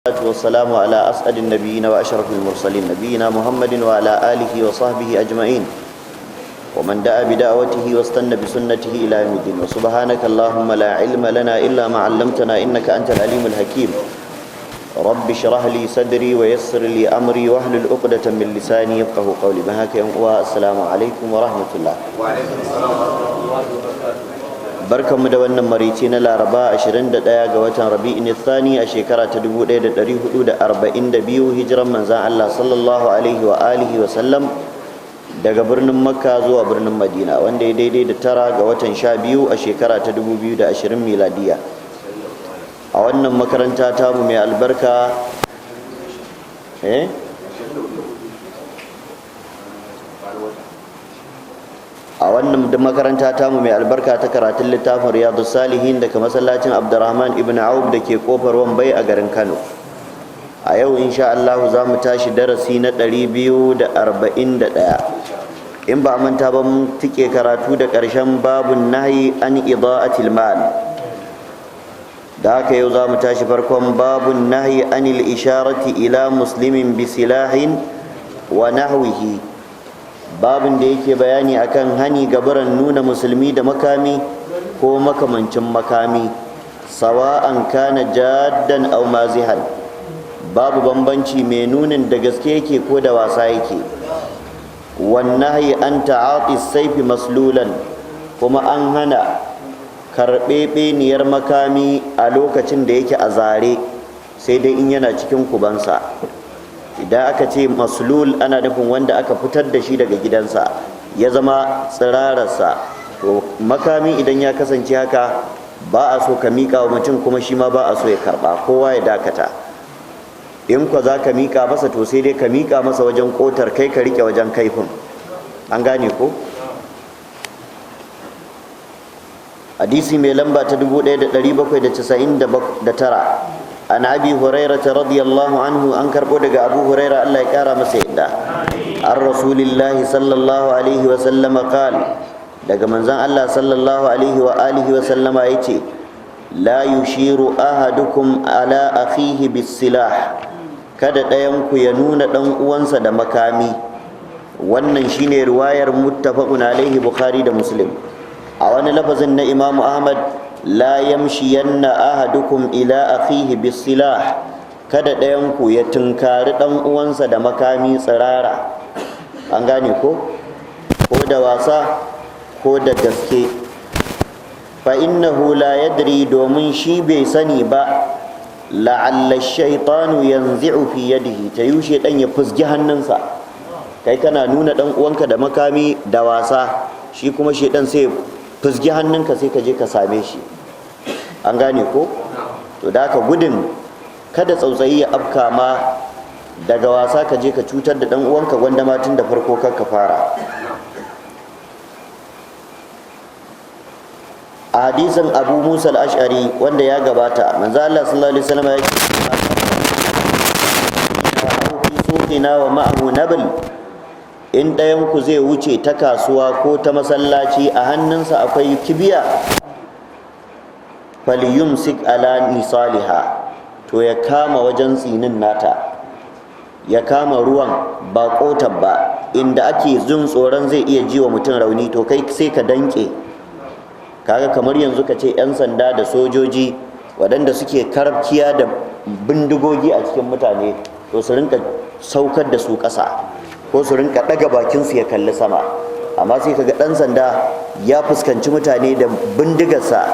والسلام على أسعد النبيين وأشرف المرسلين، نبينا محمد وعلى آله وصحبه أجمعين، ومن دعا بدعوته واستنى بسنته إلى يوم الدين. وسبحانك اللهم لا علم لنا إلا ما علمتنا، إنك أنت العليم الحكيم. رب اشرح لي صدري ويسر لي أمري واحلل عقدة من لساني يفقه قولي. بهاك. السلام عليكم ورحمة الله. وعليكم السلام ورحمة الله وبركاته. Barkanmu da wannan marici na Laraba, 21 ga watan Rabi'in Thani a shekara ta 1442 hijiran manzan Allah sallallahu alaihi wa alihi wa sallam daga birnin Makka zuwa birnin Madina, wanda ya daidai da 9 ga watan 12 a shekara ta 2020 miladiya. A wannan makaranta tamu mai albarka, eh, a wannan makaranta tamu mai albarka ta karatun littafin Riyadu Salihin daga masallacin Abdurrahman ibn Auf da ke Kofar Wambai a garin Kano. A yau insha Allah za mu tashi darasi na 241. In ba manta ba, mun tike karatu da ƙarshen babun nahyi an ida'atil mal. Da haka yau za mu tashi farkon babun nahyi anil isharati ila muslimin bisilahin wa nahwihi, babin da yake bayani akan hani gabaran nuna musulmi da makami ko makamancin makami, sawa'an kana jaddan aw mazihan, babu bambanci mai nunin da gaske yake ko da wasa yake. Wannan an ta'ati saifi maslulan, kuma an hana karɓeɓeniyar makami a lokacin da yake a zare, sai dai in yana cikin kubansa. Idan aka ce maslul, ana nufin wanda aka fitar da shi daga gidansa ya zama tsirararsa. To makami idan ya kasance haka, ba a so ka miƙa wa mutum, kuma shi ma ba a so ya karɓa. Kowa ya dakata. In kwa za ka miƙa masa, to sai dai ka miƙa masa wajen ƙotar, kai ka riƙe wajen kaifin. An gane ko? Hadisi mai lamba ta 1799, an Abi Hurairah radiyallahu anhu, an karbo daga Abu Hurairah, Allah ya kara masa yadda, an Rasulillahi sallallahu alaihi wa sallama qal, daga manzon Allah sallallahu alaihi wa alihi wa sallama yace: la yushiru ahadukum ala akhihi bisilah, kada ɗayan ku ya nuna ɗan uwansa da makami. Wannan shine riwayar muttafaqun alaihi, Bukhari da Muslim. A wani lafazin na Imamu Ahmad: la yamshiyanna ahadukum ila akhihi bisilah, kada ɗayan ku ya tunkari ɗan uwansa da makami tsirara. An gane ko? Ko da wasa ko da gaske. Fa innahu la yadri, domin shi bai sani ba, la'alla shaitanu yanzi'u fi yadihi, ta yushe dan ya fusgi hannunsa. Kai kana nuna ɗan uwanka da makami da wasa, shi kuma shaitan sai fusgi hannunka, sai ka je ka same shi. An gane ko? To da ka gudun kada tsautsayi ya afka ma daga wasa ka je ka cutar da dan uwanka, gwanda ma tun da farko kar ka fara. A hadisin Abu Musa al-Ash'ari wanda ya gabata, manzo Allah sallallahu alaihi wasallam ya ce: fi suqina wa ma'ahu nabl, in ɗayan ku zai wuce ta kasuwa ko ta masallaci, a hannunsa akwai kibiya, falyumsik ala nisaliha, to ya kama wajen tsinin nata, ya kama ruwan, ba kotar ba, inda ake jin tsoron zai iya ji wa mutum rauni, to kai sai ka danke. Kaga kamar yanzu ka ce 'yan sanda da sojoji waɗanda suke karkiya da bindigogi a cikin mutane, to su rinka saukar da su ƙasa ko su rinka ɗaga bakinsu ya kalli sama. Amma sai kaga ɗan sanda ya fuskanci mutane da bindigarsa,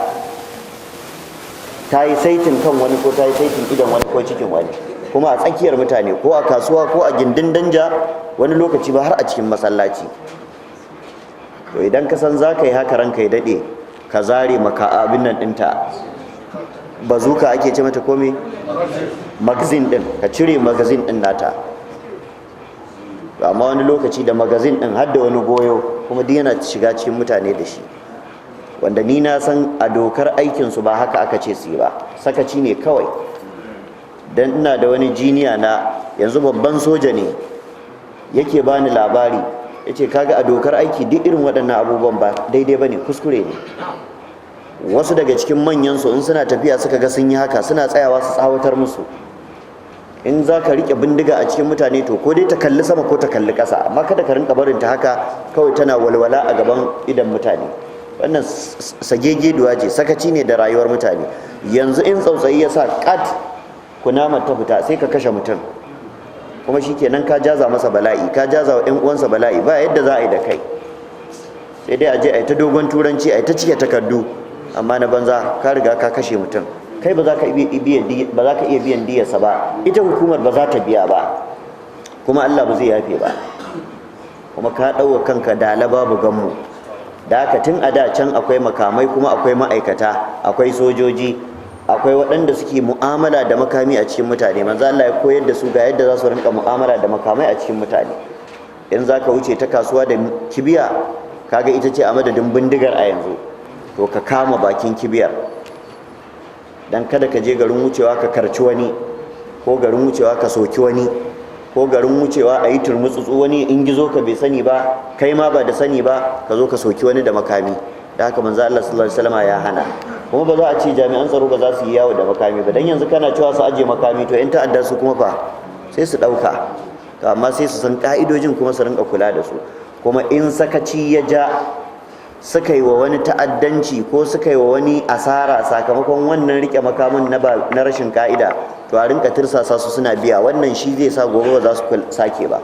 ta yi saitin kan wani ko ta yi saitin idon wani ko cikin wani, kuma a tsakiyar mutane, ko a kasuwa ko a gindin danja, wani lokaci ba har a cikin masallaci. To idan ka san za ka yi haka, ranka ya daɗe, ka zare maka abin nan ɗinta, bazuka ake ce mata kome, magazine ɗin, ka cire magazine ɗin nata. Amma wani lokaci da magazine ɗin har da wani goyo, kuma duk yana shiga cikin mutane da shi, wanda ni na san a dokar aikinsu ba haka aka ce su yi ba, sakaci ne kawai. Dan ina da wani jiniya na, yanzu babban soja ne, yake bani labari, yace kaga a dokar aiki duk irin waɗannan abubuwan ba daidai bane, kuskure ne. Wasu daga cikin manyan su in suna tafiya suka ga sun yi haka, suna tsayawa su tsawatar musu. In za ka riƙe bindiga a cikin mutane, to ko dai ta kalli sama ko ta kalli ƙasa, amma kada ka rinka barin ta haka kawai tana walwala a gaban idan mutane. Wannan sagegeduwa ce, sakaci ne da rayuwar mutane. Yanzu in tsautsayi ya sa kat kunamar ta fita, sai ka kashe mutum, kuma shikenan ka jaza masa bala'i, ka jaza wa 'yan uwansa bala'i. Ba yadda za a yi da kai, sai dai a je a yi ta dogon turanci, a yi ta cike takardu, amma na banza. Ka riga ka kashe mutum. Kai ba za ka iya biyan diyarsa ba, ita hukumar ba za ta biya ba, kuma Allah ba zai yafe ba, kuma ka ɗauwa kanka dala babu ganmu. Da haka tun a da can akwai makamai, kuma akwai ma'aikata, akwai sojoji, akwai waɗanda suke mu'amala da makami a cikin mutane. Manzo Allah ya koyar da su ga yadda za su rinka mu'amala da makamai a cikin mutane. In za ka wuce ta kasuwa da kibiya, kaga ita ce a madadin bindigar a yanzu, to ka kama bakin kibiyar, dan kada ka je garin wucewa ka karci wani, ko garin wucewa ka soki wani, ko garin wucewa a yi turmutsutsu, wani in gizo ka bai sani ba, kai ma ba da sani ba, ka zo ka soki wani da makami. Da haka manzo Allah sallallahu alaihi wasallam ya hana. Kuma ba za a ce jami'an tsaro ba za su yi yawo da makami ba, dan yanzu kana cewa su aje makami, to yan ta'adda su kuma fa sai su dauka. To amma sai su san ka'idojin kuma su rinka kula da su. Kuma in sakaci ya ja suka yi wa wani ta'addanci ko suka yi wa wani asara sakamakon wannan rike makamin na rashin ka'ida, to a rinka tirsasa su suna biya. Wannan shi zai sa gobe ba za su sake ba.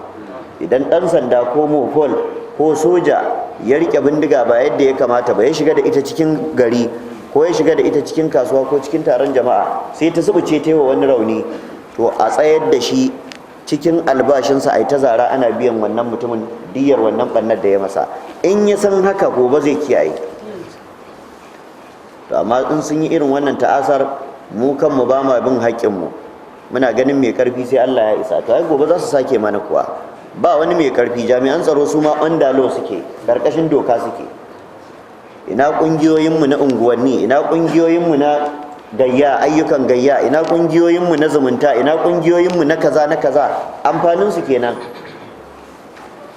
Idan ɗan sanda ko mopol ko soja ya rike bindiga ba yadda ya kamata ba, ya shiga da ita cikin gari ko ya shiga da ita cikin kasuwa ko cikin taron jama'a, sai ta subuce ta yi wa wani rauni, to a tsayar da shi cikin albashinsa, a yi ta zara ana biyan wannan mutumin diyar wannan ɓannar da ya masa. In ya san haka, gobe zai kiyaye. To amma in sun yi irin wannan ta'asar, mu kanmu ba ma bin haƙƙinmu, muna ganin mai ƙarfi sai Allah ya isa, to ai gobe za su sake mana kuwa. Ba wani mai ƙarfi. Jami'an tsaro su ma under law suke, ƙarƙashin doka suke. Ina ƙungiyoyinmu na unguwanni? Ina ƙungiyoyinmu na gayya, ayyukan gayya? Ina ƙungiyoyinmu na zumunta? Ina ƙungiyoyinmu na kaza na kaza? Amfanin su kenan.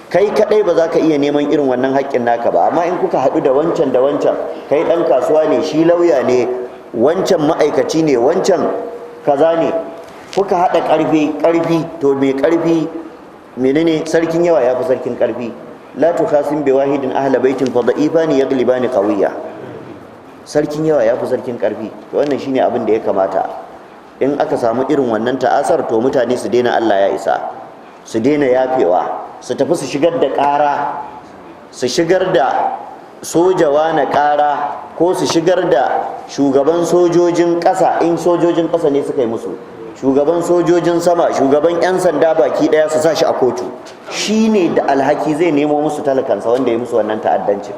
Kai kadai ba za ka iya neman irin wannan haƙƙin naka ba, amma in kuka haɗu da wancan da wancan, kai ɗan kasuwa ne, shi lauya ne, wancan ma'aikaci ne, wancan kaza ne, kuka haɗa ƙarfi ƙarfi, to mai ƙarfi menene? Sarkin yawa ya fi sarkin ƙarfi. La tukhasim bi wahidin ahla baitin fa da'ifani yaglibani qawiyya. Sarkin yawa ya fi sarkin ƙarfi. To wannan shine abin da ya kamata. In aka samu irin wannan ta'asar, to mutane su daina Allah ya isa, su daina yafewa, su tafi su shigar da ƙara, su shigar da sojawa na ƙara, ko su shigar da shugaban sojojin ƙasa in sojojin ƙasa ne suka yi musu, shugaban sojojin sama, shugaban 'yan sanda baki ɗaya, su sa shi a kotu. Shi ne da alhaki, zai nemo musu talakansa wanda ya musu wannan ta'addancin.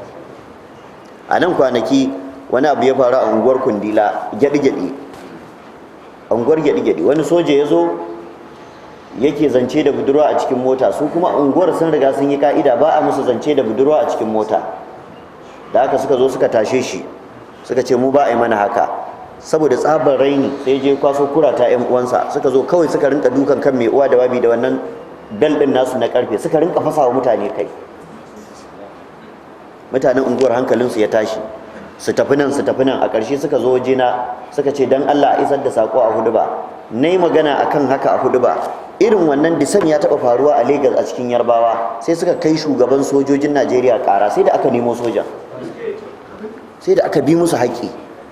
A nan kwanaki wani abu ya faru a unguwar Kundila, Gyaɗi-Gyaɗi, unguwar Gyaɗi-Gyaɗi. Wani soja ya zo yake zance da budurwa a cikin mota. Su kuma unguwar sun riga sun yi ka'ida, ba a musu zance da budurwa a cikin mota. Da haka suka zo suka tashe shi, suka ce, "Mu ba a yi mana haka." Saboda tsabar raini, sai je kwaso kurata yan uwansa, suka zo kawai suka rinka dukan kan mai uwa da wabi da wannan bel din nasu na karfe, suka rinka fasa wa mutane kai. Mutanen unguwar hankalinsu ya tashi, su tafi nan, su tafi nan. A ƙarshe suka zo wajena suka ce, dan Allah a isar da sako a huduba. Na yi magana akan haka a huduba. Irin wannan disan ya taɓa faruwa a Legas a cikin Yarbawa, sai suka kai shugaban sojojin Najeriya ƙara, sai da aka nemo sojan, sai da aka bi musu haƙƙi.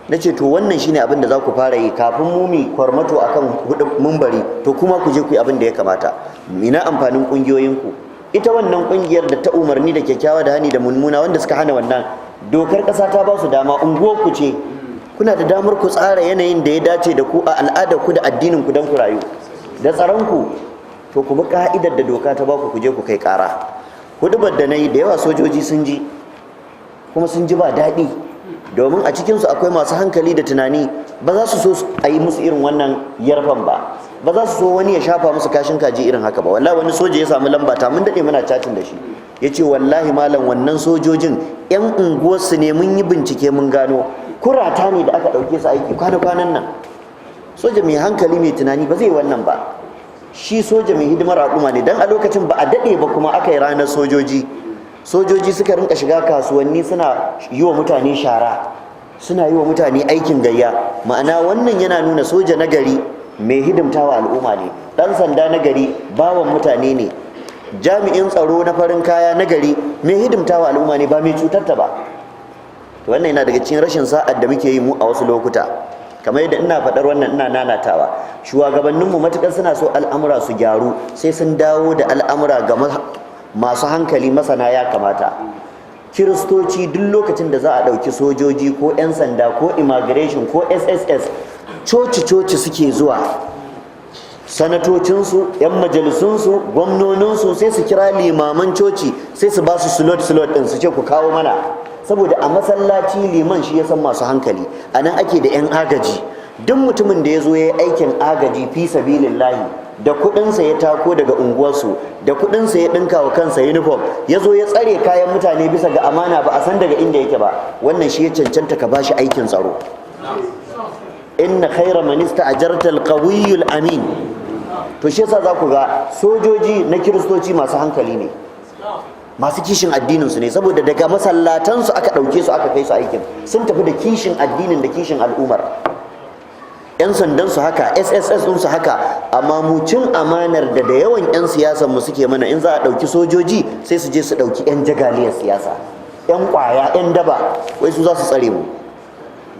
Na ce, to wannan shine abin da za ku fara yi kafin mumi kwarmato akan hudu mumbari. To kuma ku je ku yi abin da ya kamata. Ina amfanin ƙungiyoyinku? Ita wannan ƙungiyar da ta umarni da kyakkyawa da hani da mummuna, wanda suka hana wannan, dokar ƙasa ta ba su dama. Unguwar ku ce, kuna da damar ku tsara yanayin da ya dace da ku a al'adar ku da addinin ku don ku rayu da tsaron ku. To ku bi ka'idar da doka ta ba ku, ku je ku kai ƙara. Hudubar da na yi, da yawa sojoji sun ji, kuma sun ji ba daɗi, domin a cikinsu akwai masu hankali da tunani. Ba za su so a yi musu irin wannan yarfan ba, ba za su so wani ya shafa musu kashin kaji irin haka ba. Wallahi wani soja ya samu lamba ta, mun daɗe muna chatting da shi, ya ce, "Wallahi malam, wannan sojojin 'yan unguwarsu ne. Mun yi bincike mun gano kurata ne da aka ɗauke su aiki kwana-kwanan nan. Soja mai hankali mai tunani ba zai wannan ba. Shi soja mai hidimar al'umma ne." Dan a lokacin ba a daɗe ba kuma aka yi ranar sojoji, sojoji suka rinka shiga kasuwanni suna yi wa mutane shara, suna yi wa mutane aikin gayya. Ma'ana, wannan yana nuna soja na gari mai hidimtawa al'umma ne. Ɗan sanda na gari bawan mutane ne. Jami'in tsaro na farin kaya na gari mai hidimtawa al'umma ne, ba mai cutar ta ba. To wannan yana daga cikin rashin sa'ad da muke yi mu a wasu lokuta. Kamar yadda ina faɗar wannan ina nanatawa, shugabanninmu matuƙar suna so al'amura su gyaru sai sun dawo da al'amura ga masu hankali, masana ya kamata. Kiristoci duk lokacin da za a ɗauki sojoji ko 'yan sanda ko immigration ko SSS, coci-coci suke zuwa. Sanatocinsu, 'yan majalisunsu, gwamnoninsu sai su kira limaman coci, sai su ba su slot slot ɗin, su ce ku kawo mana. Saboda a masallaci liman shi ya san masu hankali, a nan ake da 'yan agaji. Duk mutumin da ya zo ya yi aikin agaji fi sabilillahi, da kuɗinsa ya tako daga unguwarsu, da kuɗinsa ya ɗinka wa kansa uniform, ya zo ya tsare kayan mutane bisa ga amana, ba a san daga inda yake ba, wannan shi ya cancanta ka bashi aikin tsaro. Inna khaira man ista'jarta al amin. To shi yasa za ku ga sojoji na Kiristoci masu hankali ne, masu kishin addinin su ne, saboda daga masallatansu aka ɗauke su aka kai su aikin, sun tafi da kishin addinin da kishin al'ummar. 'Yan sandan su haka, SSS su haka. Amma mu cin amanar da da yawan 'yan siyasan mu suke mana, in za a ɗauki sojoji sai su je su ɗauki 'yan jagaliyar siyasa, 'yan ƙwaya, 'yan daba, wai su za su tsare mu.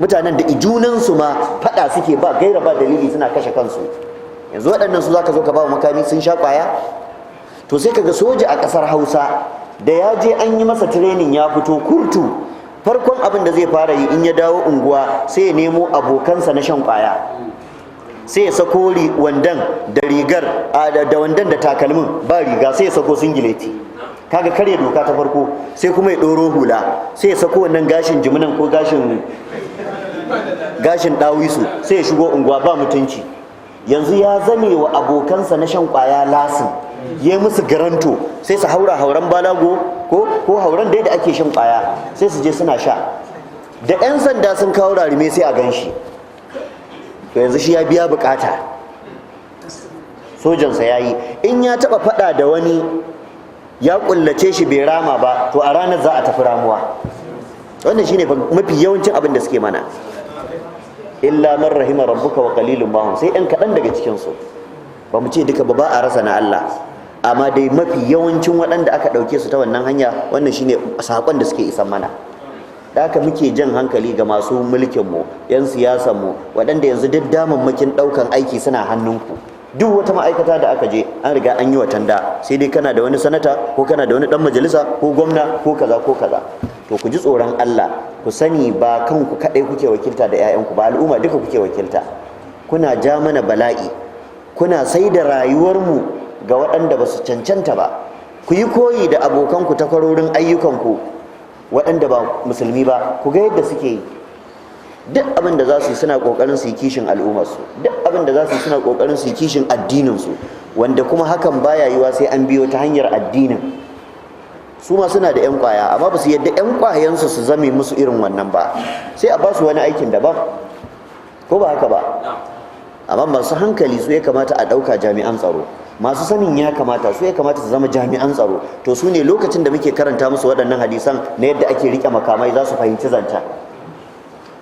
Mutanen da ijunansu ma faɗa suke ba gaira ba dalili, suna kashe kansu, yanzu waɗannan su za ka zo ka ba makami? Sun sha ƙwaya. To sai kaga soja a ƙasar Hausa da ya je an yi masa training ya fito kurtu, farkon abin da zai fara yi in ya dawo unguwa, sai ya nemo abokansa na shan kwaya, sai ya sako wandan da rigar, da wandan da takalmin ba riga, sai ya sako singileti. Kaga karya doka ta farko. Sai kuma ya ɗoro hula, sai ya sako wannan gashin jiminan ko gashin ɗawisu, sai ya shigo unguwa ba mutunci. Yanzu ya zame wa abokansa na shan kwaya lasin, ya yi musu garanto, sai su haura hauran balago ko hauran dai da ake shan kwaya, sai su je suna sha. Da 'yan sanda sun kawo rarime sai a gan shi. To yanzu shi ya biya bukata, sojansa ya yi. In ya taba fada da wani ya kullace shi bai rama ba, to a ranar za a tafi ramuwa. Wannan shine mafi yawancin abin da suke mana, illa man rahima rabbuka wa qalilun ma hum, sai ɗan kaɗan daga cikin su. Ba mu ce duka ba, ba a rasa na Allah, amma dai mafi yawancin waɗanda aka ɗauke su ta wannan hanya, wannan shine saƙon da suke isan mana. Da haka muke jan hankali ga masu mulkinmu, 'yan siyasanmu, waɗanda yanzu duk damammakin ɗaukan aiki suna hannunku. Duk wata ma'aikata da aka je an riga an yi watanda, sai dai kana da wani sanata ko kana da wani ɗan majalisa ko gwamna ko kaza ko kaza. To ku ji tsoron Allah, ku sani ba kanku kaɗai kuke wakilta da 'ya'yanku ba, al'umma duka kuke wakilta. Kuna ja mana bala'i, kuna sai da rayuwarmu ga waɗanda ba su cancanta ba. Ku yi koyi da abokanku, takwarorin ayyukanku waɗanda ba musulmi ba, ku ga yadda suke yi. Duk abin da za su yi suna ƙoƙarin su yi kishin al'ummarsu, duk abin da za su yi suna ƙoƙarin su yi kishin addininsu, wanda kuma hakan baya yiwa sai an biyo ta hanyar addinin. Su ma suna da 'yan ƙwaya, amma ba su yadda 'yan ƙwayansu su zame musu irin wannan ba, sai a ba su wani aikin daban, ko ba haka ba? Amma masu hankali su ya kamata a ɗauka jami'an tsaro, masu sanin ya kamata su ya kamata su zama jami'an tsaro. To su ne lokacin da muke karanta musu waɗannan hadisan na yadda ake riƙe makamai za su fahimci zancen,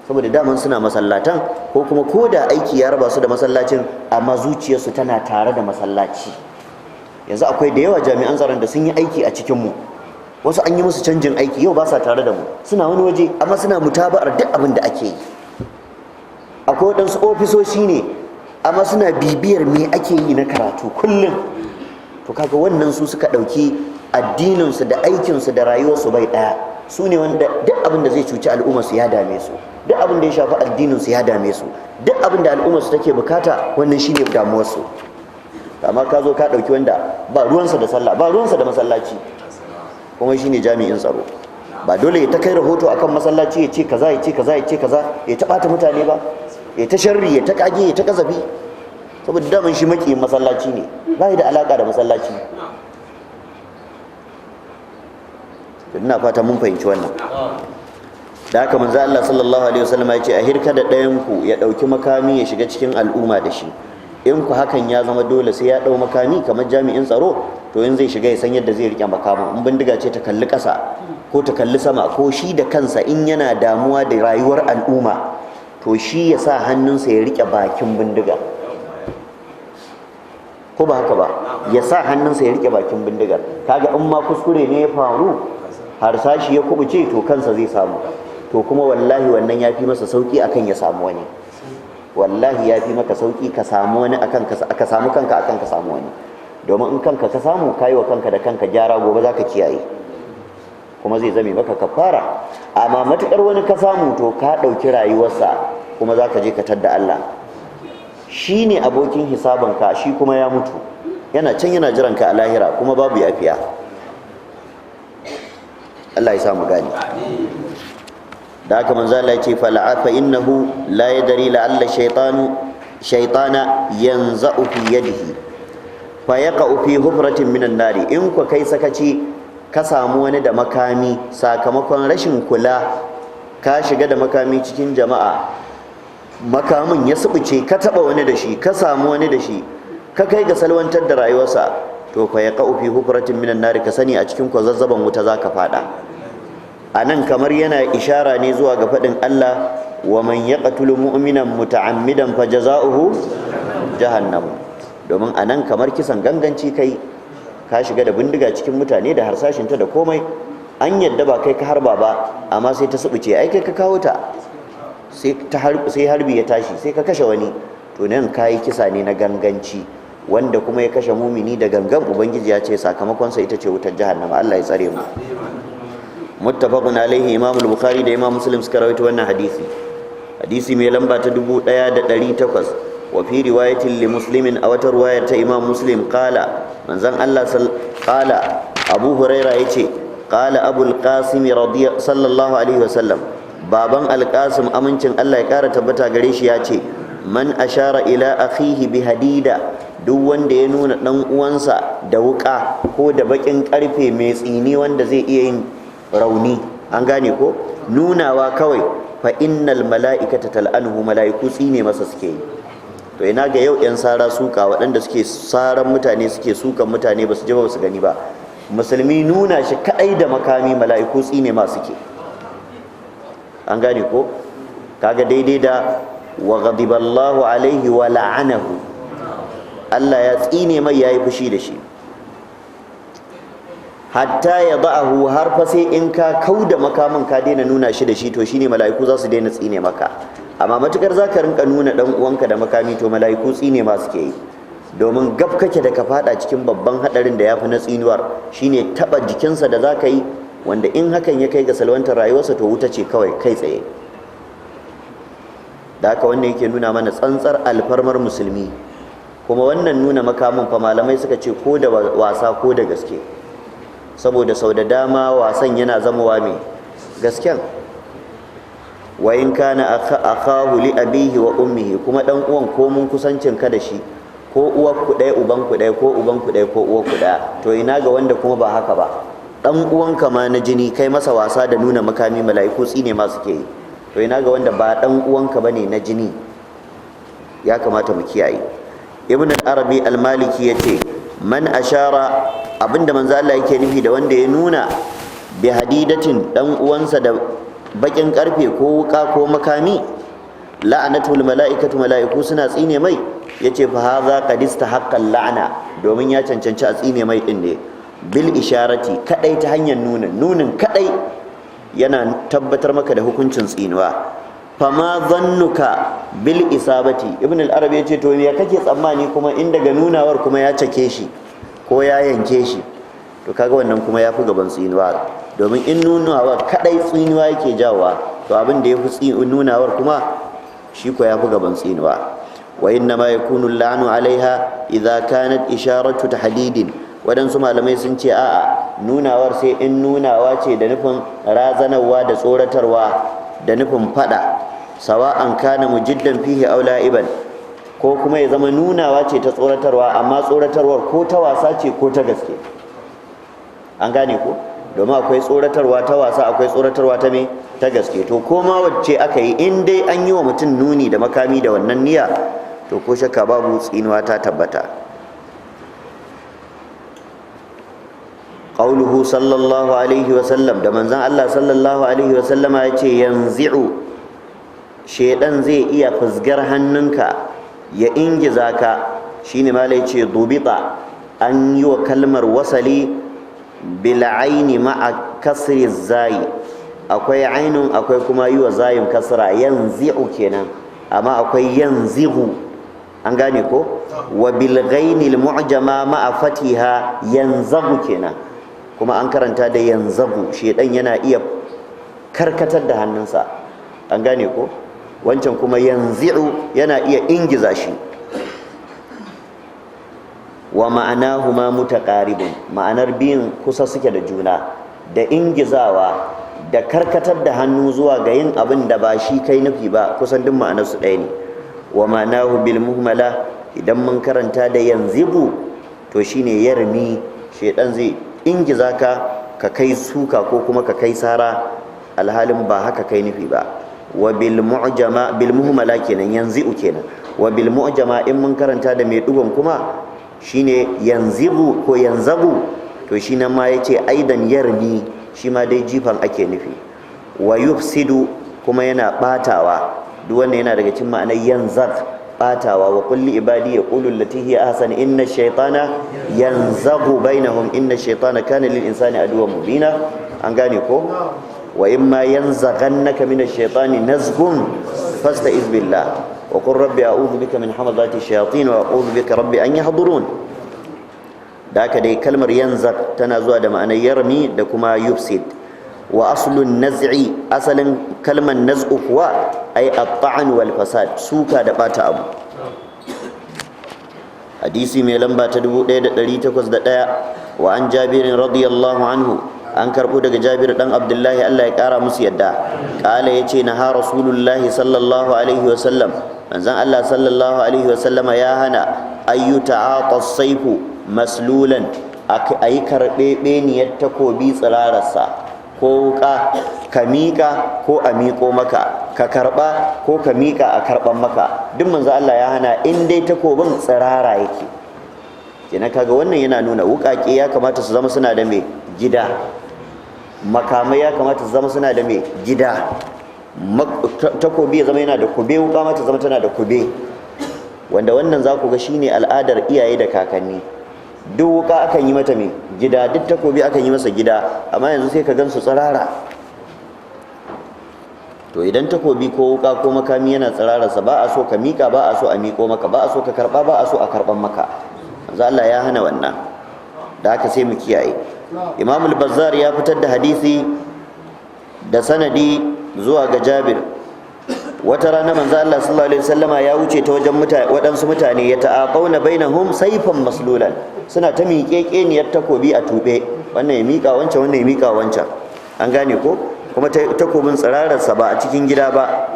saboda daman suna masallatan, ko kuma ko da aiki ya raba su da masallacin, amma zuciyarsu tana tare da masallaci. Yanzu akwai da yawa jami'an tsaron da sun yi aiki a cikinmu, wasu an yi musu canjin aiki, yau ba sa tare da mu, suna wani waje, amma suna mutaba'ar duk abin da ake yi. Akwai waɗansu ofisoshi ne, amma suna bibiyar me ake yi na karatu kullum. To kaga wannan su suka ɗauki addininsu da aikinsu da rayuwarsu bai ɗaya. Su ne wanda duk abin da zai cuci al'ummarsu ya dame su, duk abin da ya shafi addininsu ya dame su, duk abin da al'ummarsu take bukata, wannan shine damuwarsu. Amma ka zo ka ɗauki wanda ba ruwansa da sallah, ba ruwansa da masallaci, kuma shine jami'in tsaro, ba dole ya ta kai rahoto akan masallaci, ya ce kaza, ya ce kaza, ya ce kaza, ya ta ɓata mutane ba, ya ta sharri, ya ta kage, ya ta kazafi, saboda daman shi makiyin masallaci ne, ba da alaka da masallaci. Ina fata mun fahimci wannan. Da haka manzo Allah sallallahu alaihi wasallam ya ce a hirka da ɗayan ku ya ɗauki makami ya shiga cikin al'umma da shi. In ku hakan ya zama dole sai ya ɗau makami kamar jami'in tsaro, to in zai shiga ya san yadda zai rike makamin. In bindiga ce, ta kalli ƙasa ko ta kalli sama, ko shi da kansa in yana damuwa da rayuwar al'umma, to shi ya sa hannunsa ya rike bakin bindiga. Ko ba haka ba? Ya sa hannunsa ya rike bakin bindigar. Kaga in ma kuskure ne ya faru, harsashi ya kubuce, to kansa zai samu. To kuma wallahi wannan ya fi masa sauki akan ya samu wani. Wallahi ya fi maka sauki ka samu wani akan ka samu kanka akan ka samu wani. Domin in kanka ka samu, kayi wa kanka da kanka gyara, gobe za ka kiyaye, kuma zai zame maka kafara. Amma matukar wani ka samu, to ka ɗauki rayuwarsa, kuma za ka je ka tadda Allah. Shi ne abokin hisabanka, shi kuma ya mutu, yana can yana jiran ka a lahira, kuma babu yafiya. Allah ya samu gani. Da haka manzo Allah ya ce fa innahu la yadri la'alla shaytanu shaytana yanza'u fi yadihi fa yaqa'u fi hufratin minan nari. In ku kai sakaci ka samu wani da makami, sakamakon rashin kula ka shiga da makami cikin jama'a, makamin ya subuce, ka taba wani da shi, ka samu wani da shi, ka kai ga salwantar da rayuwarsa, to fa yaqa'u fi hufratin minan nari, ka sani a cikin kwazazzaban wuta zaka fada. Anan kamar yana ishara ne zuwa ga faɗin Allah: wa man yaqtulu mu'minan muta'ammidan fajaza'uhu jahannam. Domin anan kamar kisan ganganci kai, ka shiga da bindiga cikin mutane da harsashinta da komai, an yadda ba kai ka harba ba, amma sai ta subuce, ai kai ka kawo ta, sai ta sai harbi ya tashi, sai ka kashe wani. To nan kayi kisa ne na ganganci, wanda kuma ya kashe mumini da gangan, Ubangiji ya ce sakamakonsa ita ce wutar jahannama. Allah ya tsare mu. Muttafaqun alaihi, Imam al-Bukhari da Imam Muslim suka rawaito wannan hadisi, hadisi mai lamba ta 1800. Wa fi riwayatin li Muslimin, a wata riwayar ta Imam Muslim, qala, manzon Allah qala, Abu Huraira yace, qala Abul Qasim radiya sallallahu alaihi wasallam, baban Al-Qasim, amincin Allah ya kara tabbata gare shi, ya ce: man ashara ila akhihi bi hadida, duk wanda ya nuna dan uwansa da wuka ko da bakin karfe mai tsini wanda zai iya yin rauni, an gane ko, nunawa kawai, fa innal mala'ikata tal'anuhu, mala'iku tsine masa suke yi. To ina ga yau yan sara suka, waɗanda suke saran mutane, suke sukan mutane, ba su ji ba su gani ba. Musulmi nuna shi kadai da makami, mala'iku tsine ma suke. An gane ko? Kaga daidai da wa ghadiballahu alaihi wa la'anahu, Allah ya tsine mai, yayi fushi da shi, hatta ya da'ahu, har fa sai in ka kauda makamin, ka daina nuna shi da shi, to shine mala'iku za su daina tsine maka. Amma matukar za ka rinka nuna dan uwanka da makami, to mala'iku tsine ma suke yi, domin gab kake da ka fada cikin babban hadarin da yafi na tsinuwar, shine taba jikinsa da za ka yi, wanda in hakan ya kai ga salwantar rayuwarsa, to wuta ce kawai kai tsaye. Da haka wannan yake nuna mana tsantsar alfarmar musulmi. Kuma wannan nuna makamin fa, malamai suka ce ko da wasa ko da gaske, saboda sau da dama wasan yana zamowa mai gasken. Wa in kana akahu li abihi wa ummihi, kuma dan uwan ko mun kusancin ka da shi, ko uwar ku ɗaya uban ku ɗaya, ko uban ku ɗaya ko uwar ku ɗaya. To ina ga wanda kuma ba haka ba? Dan uwanka ma na jini kai masa wasa da nuna makami, mala'iku tsine ma suke yi. To ina ga wanda ba dan uwanka bane na jini? Ya kamata mu kiyaye. Ibn al-Arabi al-Maliki yace man ashara, abinda manzo Allah yake nufi da wanda ya nuna bi hadidatin dan uwansa da bakin karfe ko wuka ko makami, la'anatul mala'ikatu, mala'iku suna tsine mai, yace fa hadha qad istahaqqa la'ana, domin ya cancanci a tsine mai din ne, bil isharati, kadai ta hanyar nunin. Nunin kadai yana tabbatar maka da hukuncin tsinuwa. Fama zannuka bil isabati? Ibn al-Arabi yace to me kake tsammani kuma in daga nunawar kuma ya cake shi ko ya yanke shi? To kaga wannan kuma ya fi gaban tsinuwa, domin in nunawa kadai tsinuwa yake jawowa, to abin da ya fi nunawar kuma shi ko ya fi gaban tsinuwa. Wa inna ma yakunu la'nu alaiha idza kanat isharatu tahdidin. Waɗansu malamai sun ce a'a, nunawar sai in nunawa ce da nufin razanarwa da tsoratarwa, da nufin fada, sawa'an kana mujiddan fihi aw la'iban, ko kuma ya zama nunawa ce ta tsoratarwa, amma tsoratarwar ko ta wasa ce ko ta gaske. An gane ko? Domin akwai tsoratarwa ta wasa, akwai tsoratarwa ta me, ta gaske. To ko ma wacce aka yi, in dai an yi wa mutum nuni da makami da wannan niyya, to ko shakka babu tsinuwa ta tabbata. Qauluhu sallallahu alaihi wa sallam, da manzon Allah sallallahu alaihi wa sallama yace yanzi'u, shedan zai iya fusgar hannunka ya ingiza ka. Shine malai ce dubita, an yi wa kalmar wasali, bil aini ma'a kasri zai. Akwai ainun, akwai kuma yi wa zayin kasra, yanzi'u kenan, amma akwai yanzihu, an gane ko? Wa bil ghainil mu'jama ma'a fatiha, yanzagu kenan. Kuma an karanta da yanzagu, shedan yana iya karkatar da hannunsa, an gane ko? Wancan kuma yanzi'u, yana iya ingiza shi. Wa ma'anahuma mutaqaribun, ma'anar biyun kusa suke da juna, da ingizawa da karkatar da hannu zuwa ga yin abin da ba shi kai nufi ba, kusan duk ma'anarsu ɗaya ne. Wa ma'anahu bil muhmala, idan mun karanta da yanzibu, to shine yarmi, shedan zai ingiza ka ka kai suka ko kuma ka kai sara, alhalin ba haka kai nufi ba. Wa bil mu'jama, bil muhmala kenan, yanzi'u kenan. Wa bil mu'jama, in mun karanta da mai dugon kuma, shine yanzibu ko yanzabu, to shi nan ma yace aidan yarmi, shi ma dai jifan ake nufi. Wa yufsidu, kuma yana batawa. Duk wannan yana daga cikin ma'anar yanzag, batawa. Wa kulli ibadi yaqulu allati hiya ahsan, inna shaytana yanzagu bainahum, inna shaytana kana lil insani aduwwan mubina, an gane ko? Wa imma yanzaghannaka min ash-shaytani nazghun fasta'iz billah, wa qur rabbi a'udhu bika min hamazati shayatin wa a'udhu bika rabbi an yahdurun. Da haka dai kalmar yanzag tana zuwa da ma'anar yarmi da kuma yufsid. Wa aslun naz'i, asalin kalmar naz'u kuwa ay at-ta'n wal fasad, suka da bata abu. Hadisi mai lamba ta 1801. Wa an Jabirin radiyallahu anhu, an karbo daga Jabir dan Abdullahi, Allah ya kara musu yadda. Kala, yace, naha Rasulullahi sallallahu alaihi wa sallam, manzon Allah sallallahu alaihi wa sallama ya hana, ayyu ta'ata saifu maslulan, ayi karbe beniyar takobi tsirararsa, ko wuka, ka miƙa ko a miƙo maka, ka karɓa ko ka miƙa a karɓan maka, duk manzo Allah ya hana in dai takobin tsirara yake. Kenan kaga wannan yana nuna wuƙaƙe ya kamata su zama suna da mai gida, makamai ya kamata su zama suna da mai gida, takobi ya zama yana da kube, wuƙa ma ta zama tana da kube. Wanda wannan za ku ga shine al'adar iyaye da kakanni, duk wuka akan yi mata mai gida, duk takobi akan yi masa gida, amma yanzu sai ka gan su tsirara. To idan takobi ko wuka ko makami yana tsirararsa, ba a so ka miƙa, ba a so a miƙo maka, ba a so ka karɓa, ba a so a karɓan maka. Manzo Allah ya hana wannan, da haka sai mu kiyaye. Imam al-Bazzar ya fitar da hadisi da sanadi zuwa ga Jabir. Wata rana manzo Allah sallallahu alaihi wasallama ya wuce ta wajen waɗansu mutane, ya ta'aqauna bainahum sayfan maslulan, suna ta miƙeƙeniyar takobi a tuɓe, wannan ya miƙa wancan, wannan ya miƙa wancan, an gane ko? Kuma takobin tsirararsa, ba a cikin gida ba.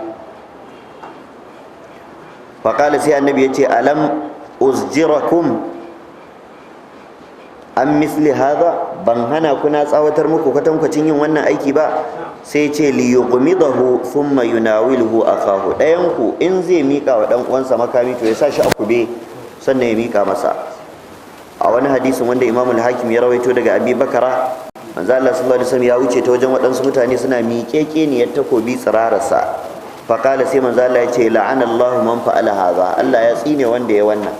Faƙala, sai Annabi ya ce, alam uzjirakum an misli hadha? Ban hana kuna tsawatar muku kwatankwacin yin wannan aiki ba? Sai ce, li yughmidahu thumma yunawiluhu akahu. Dayan ku in zai mika wa dan uwansa makami, to ya sa shi a kube sannan ya mika masa. A wani hadisin wanda Imam al-Hakim ya rawaito daga Abi Bakara, manzo Allah sallallahu alaihi wasallam ya wuce ta wajen waɗansu mutane suna miƙeƙeniyar takobi tsirararsa. Faqala, sai manzo Allah ya ce, la'ana Allahu man fa'ala hadha, Allah ya tsine wanda ya wannan,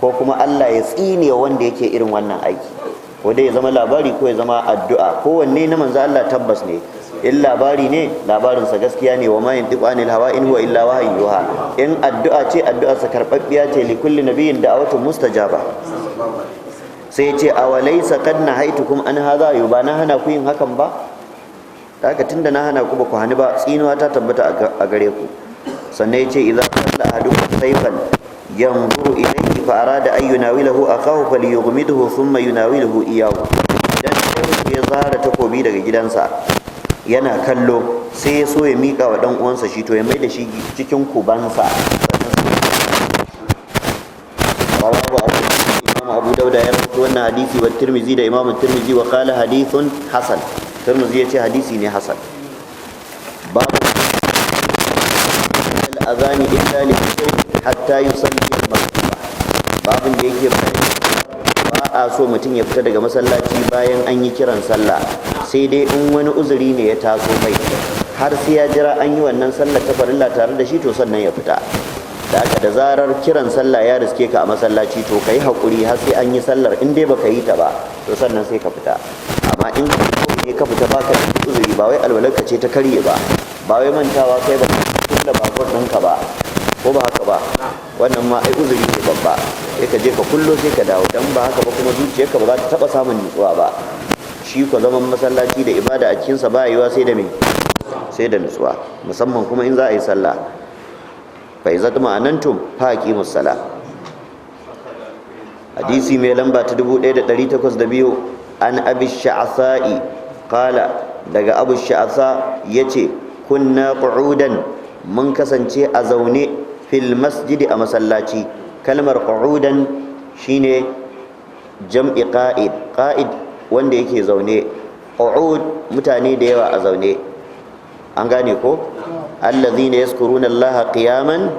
ko kuma Allah ya tsine wanda yake irin wannan aiki. Ko dai ya zama labari ko ya zama addu'a, kowanne na manzo Allah tabbas ne. In labari ne, labarinsa gaskiya ne, wa ma yantiqu anil hawa in huwa illa wahyun yuha. In addu'a ce, addu'arsa karɓaɓɓiya ce, li kulli nabiyyin da'awatun mustajaba. Sai ya ce, awalaysa qad nahaitukum an hadha? Yu ba na hana ku yin hakan ba? Haka tunda na hana ku ba ku hani ba, tsinuwa ta tabbata a gare ku. Sannan ya ce, idza qalla ahadukum sayfan yanzuru ilayhi fa arada an yunawilahu akahu falyughmidhu thumma yunawiluhu iyyahu. Idan ɗayan ya zara takobi daga gidansa yana kallo, sai ya so ya mika wa dan uwansa shi, to ya mai da shi cikin kubansa. Rawahu Abu, Imam Abu Dauda ya rawaito wannan hadisi, wa Tirmizi, da Imam Tirmizi, wa qala hadithun hasan, Tirmizi ya ce hadisi ne hasan. Babu al-adhani illa li hatta yusalli al-maktuba. Babin da yake bayani ba a so mutum ya fita daga masallaci bayan an yi kiran sallah, sai dai in wani uzuri ne ya taso mai, har sai ya jira an yi wannan sallar ta farilla tare da shi, to sannan ya fita. Da haka da zarar kiran sallah ya riske ka a masallaci, to kai hakuri har sai an yi sallar. In dai baka yi ta ba, to sannan sai ka fita. Amma in ne ka fita baka da uzuri, ba wai alwalarka ce ta karye ba, ba wai mantawa kai ba kulla babur ɗinka ba, ko ba haka ba, wannan ma ai uzuri ne babba. Sai ka je ka kullo, sai ka dawo. Dan ba haka ba kuma zuciyarka ba za ta taba samun nutsuwa ba. Shi ko zaman masallaci da ibada a cikinsa ba yiwa sai da me? Sai da nutsuwa, musamman kuma in za a yi sallah. Fa iza ma'anantum fa aqimus sala. Hadisi mai lamba ta 1802: an Abi Sha'sa'i qala, daga Abu Sha'sa yace, kunna qu'udan, mun kasance a zaune, fil masjidi, a masallaci. Kalmar qu'udan shine jam'i qa'id. Qa'id wanda yake zaune, qu'ud mutane da yawa a zaune. An gane ko? Allazina yazkuruna Allaha qiyaman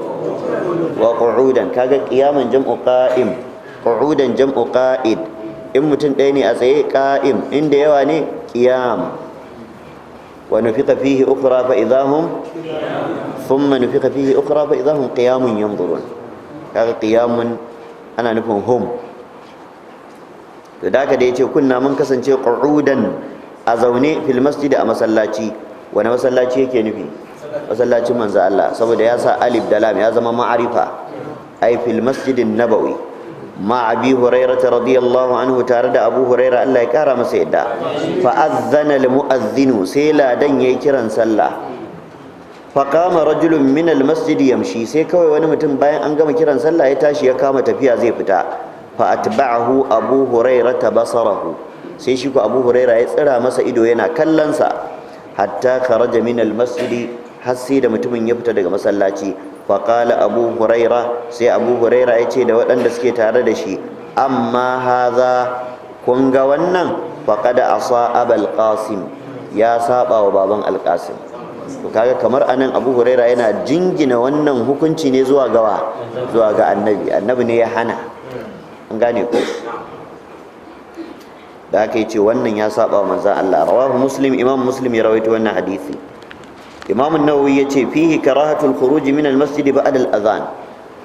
wa qu'udan. Kaga qiyaman jam'u qa'im, qu'udan jam'u qa'id. In mutum ɗaya ne a tsaye, qa'im; in da yawa ne, qiyam. Wa nufiqa fihi ukhra fa idahum, thumma nufiqa fihi ukhra fa idahum qiyamun yanzurun. Kaga qiyamun ana nufin hum. To da haka da yace kunna, mun kasance, qu'udan, a zaune, fil masjid, a masallaci. Wani masallaci yake nufi? Masallacin manzo Allah, saboda ya sa alif da lam, ya zama ma'arifa. Ai fil masjidin nabawi, ma Abi Hurairah radiyallahu anhu, tare da Abu Hurairah, Allah ya kara masa yadda. Fa azzana al mu'adhdhinu, sai ladan yayi kiran sallah. Fa qama rajulun min al masjid yamshi, sai kawai wani mutum bayan an gama kiran sallah ya tashi ya kama tafiya zai fita. Fa atba'ahu Abu Hurairah basarahu, sai shi ko Abu Hurairah ya tsira masa ido yana kallon sa, hatta kharaja min al masjid, har sai da mutumin ya fita daga masallaci. Faƙala Abu Huraira, sai Abu Huraira ya ce da waɗanda suke tare da shi: amma haza, kun ga wannan, faqad asa Abal Qasim, ya saba wa baban Alqasim. To kaga kamar anan Abu Huraira yana jingina wannan hukunci ne zuwa gawa, zuwa ga Annabi. Annabi ne ya hana. An gane ko? Da aka yi ce wannan ya saba wa manzon Allah. Rawahu Muslim, Imam Muslim ya rawaito wannan hadisi. Imam An-Nawawi yace: fihi karahatul khuruj min al-masjid ba'da al-adhan.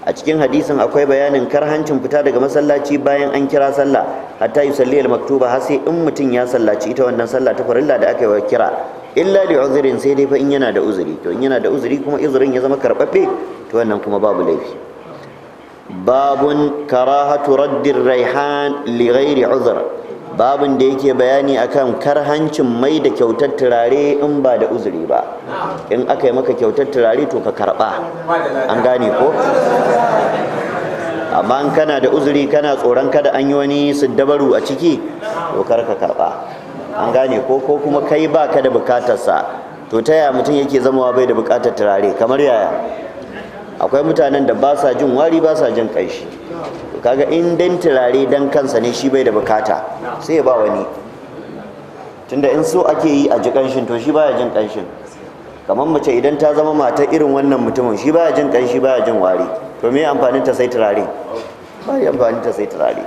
A cikin hadisin akwai bayanin karhancin fita daga masallaci bayan an kira sallah, hatta yusalli al-maktuba, har sai in mutum ya sallaci ita wannan sallah ta farilla da aka yi wa kira. Illa li uzrin, sai dai fa in yana da uzuri. To in yana da uzuri kuma uzurin ya zama karbabbe, to wannan kuma babu laifi. Babun karahatu raddir raihan li ghairi uzr. Babun da yake bayani akan karhancin mai da kyautar turare in ba da uzuri ba. In aka yi maka kyautar turare, to ka karba. An gane ko? Amma in kana da uzuri, kana tsoron kada an yi wani siddabaru a ciki, to kar ka karba. An gane ko? Ko kuma kai ba ka da bukatarsa. To ta yaya mutum yake zamawa bai da bukatar turare? Kamar yaya? Akwai mutanen da ba sa jin wari, ba sa jin ƙanshi. To kaga in dan turare dan kansa ne, shi bai da bukata, sai ya ba wani. Tunda in so ake yi a ji ƙanshin, to shi baya jin ƙanshin. Kamar mace idan ta zama mata irin wannan mutumin, shi baya jin ƙanshi, baya jin wari, to me amfanin ta sai turare? Ba ya amfanin ta sai turare.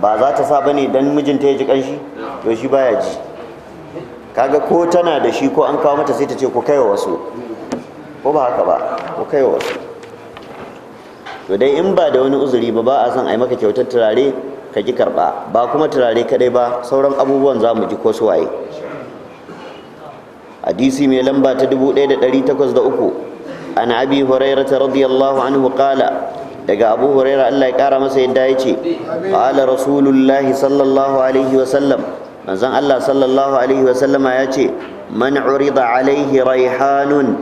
Ba za ta sa bane dan mijinta ya ji ƙanshi? To shi baya ji. Kaga ko tana da shi ko an kawo mata, sai ta ce ku kaiwa wasu. Ko ba haka ba? Ku kaiwa wasu. To dai in ba da wani uzuri ba, ba a son a yi maka kyautar turare ka ki karba. Ba kuma turare kadai ba, sauran abubuwan za mu ji ko su waye. Hadisi mai lamba ta 1803: an Abi Hurairah radiyallahu anhu qala, daga Abu Hurairah, Allah ya kara masa yadda, ya ce: qala Rasulullahi sallallahu alaihi wa sallam, manzon Allah sallallahu alaihi wa sallama ya ce: man urida alaihi raihanun,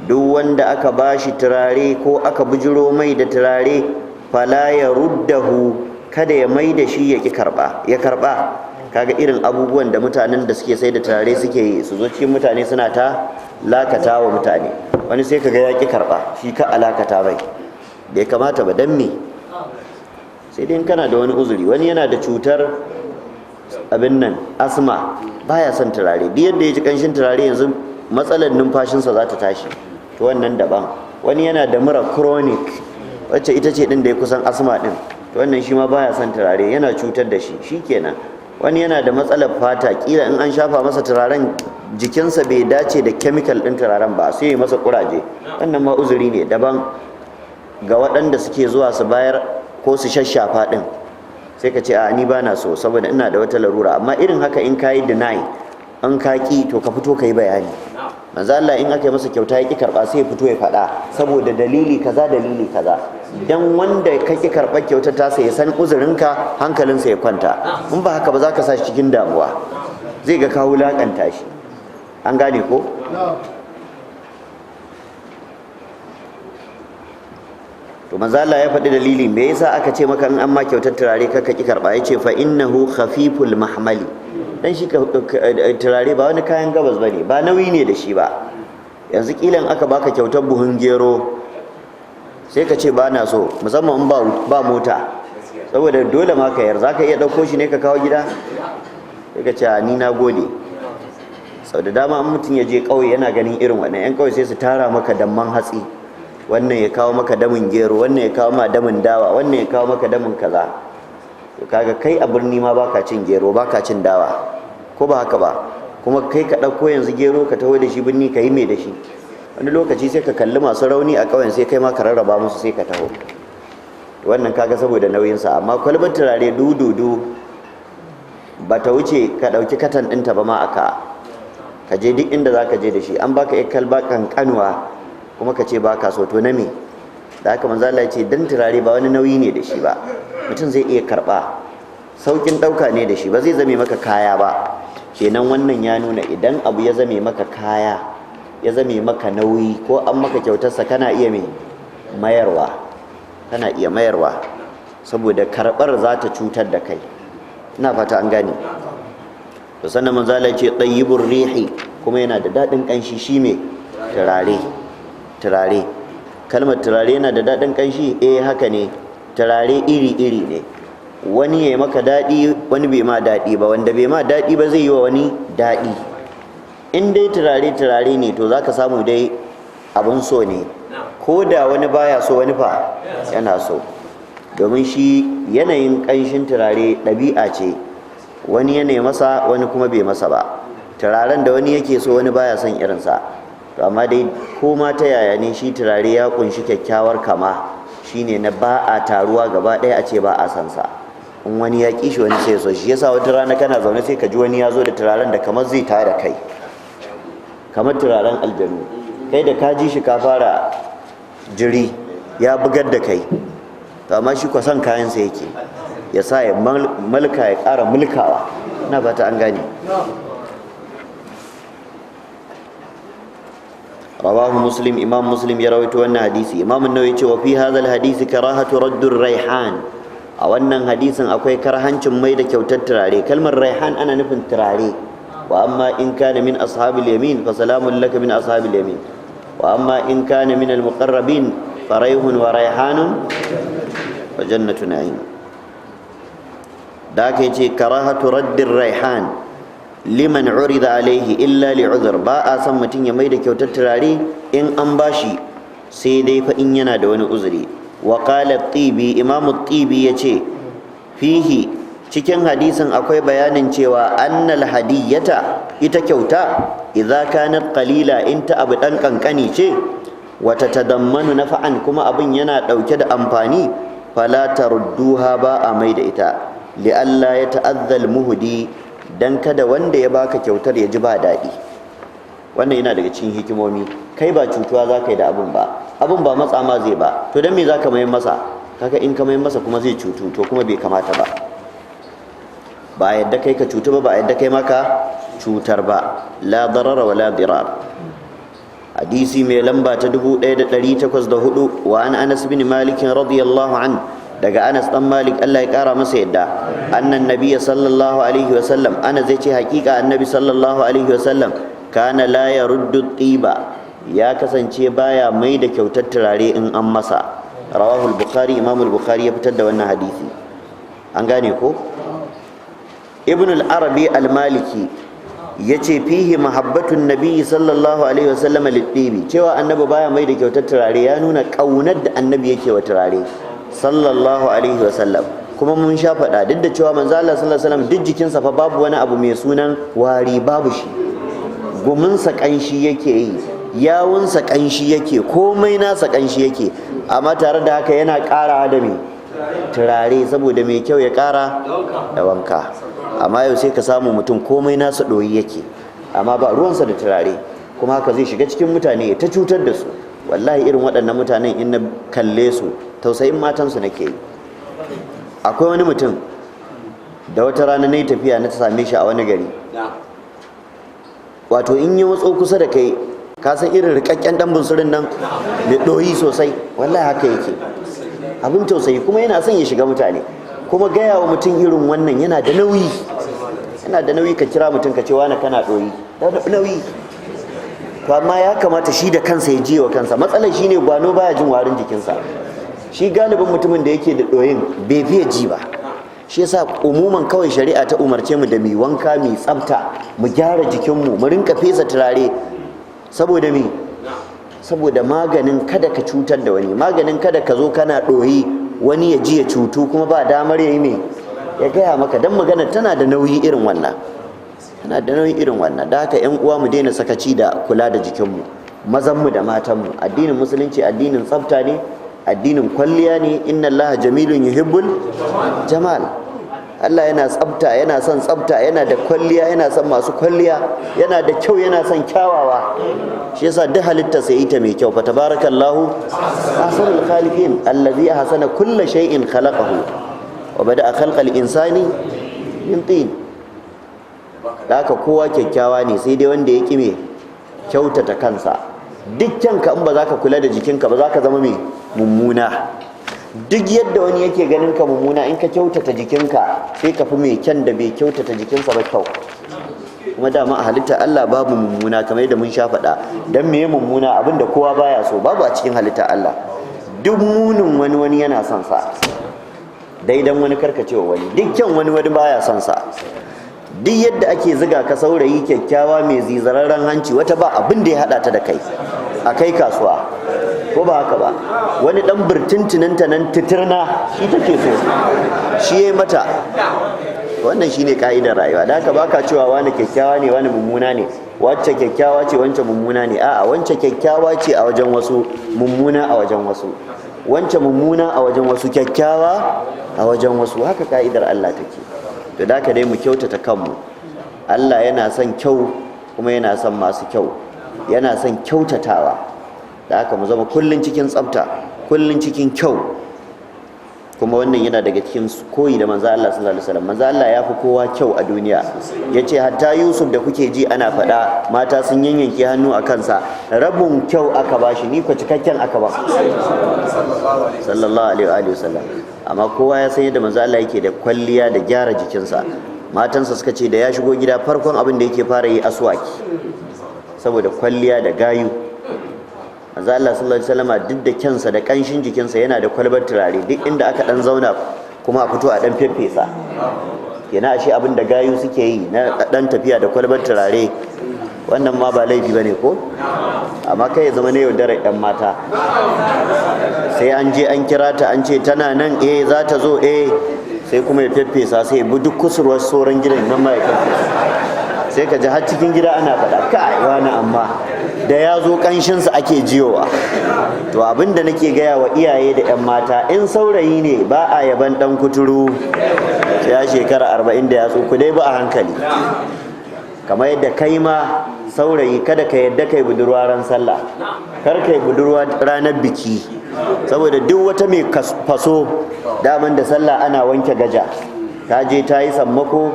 duk wanda aka bashi turare ko aka bujiro mai da turare, fala ya ruddahu, kada ya mai da shi, ya ki karba, ya karba. Kaga irin abubuwan da mutanen da suke sai da turare suke yi, su zo cikin mutane suna ta lakata wa mutane. Wani sai kaga ya ki karba, shi ka alakata bai bai kamata ba. Dan me? Sai dai in kana da wani uzuri. Wani yana da cutar abin nan, asma, baya son turare. Duk yadda ya ji kanshin turare yanzu, matsalar numfashinsa za ta tashi, to wannan daban. Wani yana da mura chronic, wacce ita ce din da ya kusan asma din, to wannan shi ma baya son turare, yana cutar da shi, shikenan. Wani yana da matsalar fata, kila in an shafa masa turaren, jikinsa bai dace da chemical din turaren ba, sai ya masa kuraje, wannan ma uzuri ne daban. ga waɗanda suke zuwa su bayar ko su shashafa ɗin, sai ka ce a ni ba na so saboda ina da wata larura. Amma irin haka in ka yi deny, in ka ki, to ka fito ka yi bayani. Manzo Allah in aka yi masa kyauta ya ki karba, sai ya fito ya faɗa saboda dalili kaza, dalili kaza, dan wanda ka ki karɓar kyautar ta sai ya san uzurinka, hankalinsa ya kwanta. In ba haka ba, za ka sa shi cikin damuwa, zai ga ka wulakanta shi. An gane ko? To manzo Allah ya faɗi dalili me yasa aka ce maka in an ma kyautar turare kar ka ki karɓa. Yace fa innahu khafiful mahmali, dan shi turare ba wani kayan gabas bane, ba nauyi ne da shi ba. Yanzu kilan aka baka kyautar buhun gero, sai ka ce ba na so, musamman in ba mota, saboda dole ma ka yar, za ka iya ɗauko shi ne ka kawo gida? Sai ka ce a ni na gode. Sau da dama in mutum ya je ƙauye yana ganin irin wannan, 'yan ƙauye sai su tara maka damman hatsi, wannan ya kawo maka damin gero, wannan ya kawo ma damin dawa, wannan ya kawo maka damin kaza. To kaga kai a birni ma baka cin gero, baka cin dawa, ko ba haka ba? Kuma kai ka ɗauko yanzu gero ka taho da shi birni, ka yi mai da shi? Wani lokaci sai ka kalli masu rauni a ƙauyen, sai kai ma ka rarraba musu, sai ka taho. Wannan kaga saboda nauyinsa. Amma kwalbar turare dududu ba ta wuce ka ɗauki katan ɗinta ba ma aka ka je duk inda za ka je da shi. An baka ya kalba kankanuwa kuma ka ce ba ka so, to na me? Da haka manzo Allah ya ce dan turare ba wani nauyi ne da shi ba, mutum zai iya karɓa, saukin ɗauka ne da shi, ba zai zame maka kaya ba. Kenan wannan ya nuna idan abu ya zame maka kaya, ya zame maka nauyi, ko an maka kyautarsa, kana iya mai mayarwa, kana iya mayarwa, saboda karɓar za ta cutar da kai. Ina fata an gane. To sannan manzo Allah ya ce tayyibur rihi, kuma yana da daɗin ƙanshi. Shi me turare, turare, kalmar turare yana da daɗin ƙanshi, eh haka ne. Turare iri iri ne, wani ya maka daɗi, wani bai ma daɗi ba. Wanda bai ma daɗi ba zai yi wa wani daɗi. In dai turare turare ne, to zaka samu dai abun so ne, ko da wani baya so, wani fa yana so. Domin shi yanayin ƙanshin turare ɗabi'a ce, wani yana masa, wani kuma bai masa ba. Turaren da wani yake so, wani baya son irinsa. To amma dai ko ma ta yaya ne, shi turare ya kunshi kyakkyawar kama, shine na ba a taruwa gaba ɗaya a ce ba a san sa. In wani ya ƙi shi, wani sai ya so shi. Yasa wata rana kana zaune sai ka ji wani ya zo da turaren da kamar zai tare kai, kamar turaren aljanu. Kai da ka ji shi ka fara jiri, ya bugar da kai. To amma shi kwasan kayansa yake ya sa ya malka, ya ƙara mulkawa. Ina fata an gane. Rawahu Muslim, Imam Muslim ya rawaito wannan hadisi. Imam An-Nawawi ce wa fi hadha al-hadisi karahatu raddur raihan, a wannan hadisin akwai karhancin mai da kyautar turare. Kalmar raihan ana nufin turare. Wa amma in kana min ashabil yamin fa salamun laka min ashabil yamin, wa amma in kana min al-muqarrabin fa raihun wa raihanun wa jannatu na'im. Da aka yace karahatu raddir raihan liman urida alaihi illa li'udhr, ba a san mutum ya mai da kyautar turare in an bashi, sai dai fa in yana da wani uzuri. Wa qala Tibi, Imam Tibi yace fihi, cikin hadisin akwai bayanin cewa annal hadiyata, ita kyauta, idza kanat qalila, in ta abu dan kankani ce, wa tatadammanu nafa'an, kuma abin yana dauke da amfani, fala tarudduha, ba a mai da ita, li'alla ya ta'adha al-muhdi, dan kada wanda ya baka kyautar ya ji ba daɗi. Wannan yana daga cikin hikimomi. Kai ba cutuwa za ka yi da abun ba, abun ba matsa ma zai ba, to dan me za ka mayar masa? Kaga in ka mayar masa kuma zai cutu, to kuma bai kamata ba. Ba a yadda kai ka cutu ba, ba a yadda kai maka cutar ba. La darara wa la dirar. Hadisi mai lamba ta 1804. Wa an Anas bin Malik radiyallahu an, daga Anas dan Malik, Allah ya kara masa yadda, annan nabiyya sallallahu alaihi wasallam, Anas zai ce hakika annabi sallallahu alaihi wasallam, kana la yaruddu tiba, ya kasance baya mai da kyautar turare in an masa. Rawahu al-Bukhari, Imam al-Bukhari ya fitar da wannan hadisi. An gane ko? Ibn al-Arabi al-Maliki yace fihi mahabbatun nabiyyi sallallahu alaihi wasallam lit-tibi, cewa annabi baya mai da kyautar turare ya nuna kaunar da annabi yake wa turare sallallahu alaihi wasallam. Kuma mun sha faɗa, duk da cewa manzo Allah sallallahu alaihi wasallam duk jikinsa fa babu wani abu mai sunan wari, babu shi, guminsa kanshi yake yi. Yawunsa kanshi yake, komai nasa kanshi yake, amma tare da haka yana ƙara da me? Turare, saboda mai kyau ya ƙara da wanka. Amma yau sai ka samu mutum komai nasa ɗoyi yake, amma ba ruwansa da turare, kuma haka zai shiga cikin mutane ya ta cutar da su. Wallahi irin waɗannan mutanen in na kalle su, tausayin matansu nake yi. Akwai wani mutum da wata rana na yi tafiya na same shi a wani gari. Wato in yi matso kusa da kai, ka san irin rikakken dan bunsurin nan mai ɗoyi sosai, wallahi haka yake, abin tausayi. Kuma yana son ya shiga mutane. Kuma gaya wa mutum irin wannan yana da nauyi, yana da nauyi. Ka kira mutum ka ce, "Wani, kana ɗoyi," da nauyi. To amma ya kamata shi da kansa ya ji wa kansa. Matsalar shine gwano baya jin warin jikinsa. Shi galibin mutumin da yake da ɗoyin bai fiye ji ba. Shi yasa umuman kawai shari'a ta umarce mu da mu wanka, mu tsafta, mu gyara jikinmu, mu rinka fesa turare. Saboda me? Saboda maganin kada ka cutar da wani, maganin kada ka zo kana ɗoyi wani ya ji ya cutu, kuma ba damar ya yi me? Ya gaya maka. Dan magana tana da nauyi irin wannan, tana da nauyi irin wannan. Da haka 'yan uwa, mu daina sakaci da kula da jikinmu, mazanmu da matanmu. Addinin Musulunci addinin tsafta ne, addinin kwalliya ne. Inna Allaha jamilun yuhibbul jamal. Allah yana tsafta, yana son tsafta, yana da kwalliya, yana son masu kwalliya, yana da kyau, yana son kyawawa. Shi yasa duk halitta sai ita mai kyau. Fa tabarakallahu ahsanul khaliqin, allazi ahsana kulla shay'in khalaqahu wa bada'a khalqal insani min tin. Da haka kowa kyakkyawa ne, sai dai wanda ya ƙi me? Kyautata kansa. Duk kyanka, in ba za ka kula da jikinka ba, za ka zama mai mummuna. Duk yadda wani yake ganin ka mummuna, in ka kyautata jikinka, sai ka fi mai kyan da bai kyautata jikinsa ba kyau. Kuma dama a halitta Allah babu mummuna, kamar yadda mun sha faɗa. Dan meye mummuna? Abin da kowa baya so. Babu a cikin halitta Allah. Duk munin wani, wani yana son sa. Daidan wani karkacewa wani. Duk kyan wani, wani baya son sa. Duk yadda ake ziga ka, saurayi kyakkyawa mai zizararren hanci, wata ba abin da ya hada ta da kai, a kai kasuwa, ko ba haka ba? Wani dan burtuntuninta nan titirna shi take so, shi ya mata. Wannan shine ka'idar rayuwa. Da haka baka cewa wani kyakkyawa ne, wani mummuna ne, wacce kyakkyawa ce, wance mummuna ne. A'a, wance kyakkyawa ce a wajen wasu, mummuna a wajen wasu, wance mummuna a wajen wasu, kyakkyawa a wajen wasu. Haka ka'idar Allah take. To da haka dai mu kyautata kanmu. Allah yana son kyau kuma yana son masu kyau, yana son kyautatawa. Da haka mu zama kullun cikin tsafta, kullun cikin kyau. Kuma wannan yana daga cikin koyi da manzo Allah sallallahu alaihi wasallam. Manzo Allah ya fi kowa kyau a duniya. Yace hatta Yusuf da kuke ji ana faɗa mata sun yanyanke hannu a kansa, rabin kyau aka bashi, ni ko cikakken aka ba, sallallahu alaihi wasallam. Amma kowa ya san yadda manzo Allah yake da kwalliya da gyara jikinsa. Matansa suka ce da ya shigo gida, farkon abin da yake fara yi aswaki, saboda kwalliya da gayu. Manzo Allah sallallahu alaihi wasallam, duk da kyansa da kanshin jikinsa, yana da kwalbar turare. Duk inda aka dan zauna kuma a fito a dan feffesa. Kenan ashe abin da gayu suke yi na dan tafiya da kwalbar turare, wannan ma ba laifi bane ko? Amma kai ya zama ne yaudarar yan mata, sai an je an kira ta, an ce tana nan, eh, za ta zo, eh, sai kuma ya feffesa, sai ya bi duk kusurwar sauran gidan nan ma ya feffesa. Sai ka ji har cikin gida ana faɗa, "Kai wani, amma da ya zo ƙanshinsa ake jiyowa." To abin da nake gaya wa iyaye da 'yan mata, in saurayi ne, ba a yaban ɗan kuturu sai ya shekara 40 da yatsu. Ku dai ba a hankali. Kamar yadda kai ma saurayi, kada ka yadda kai budurwa ran sallah, kar kai budurwa ranar biki, saboda duk wata mai faso daman da sallah ana wanke gaja, ta je ta yi sammako,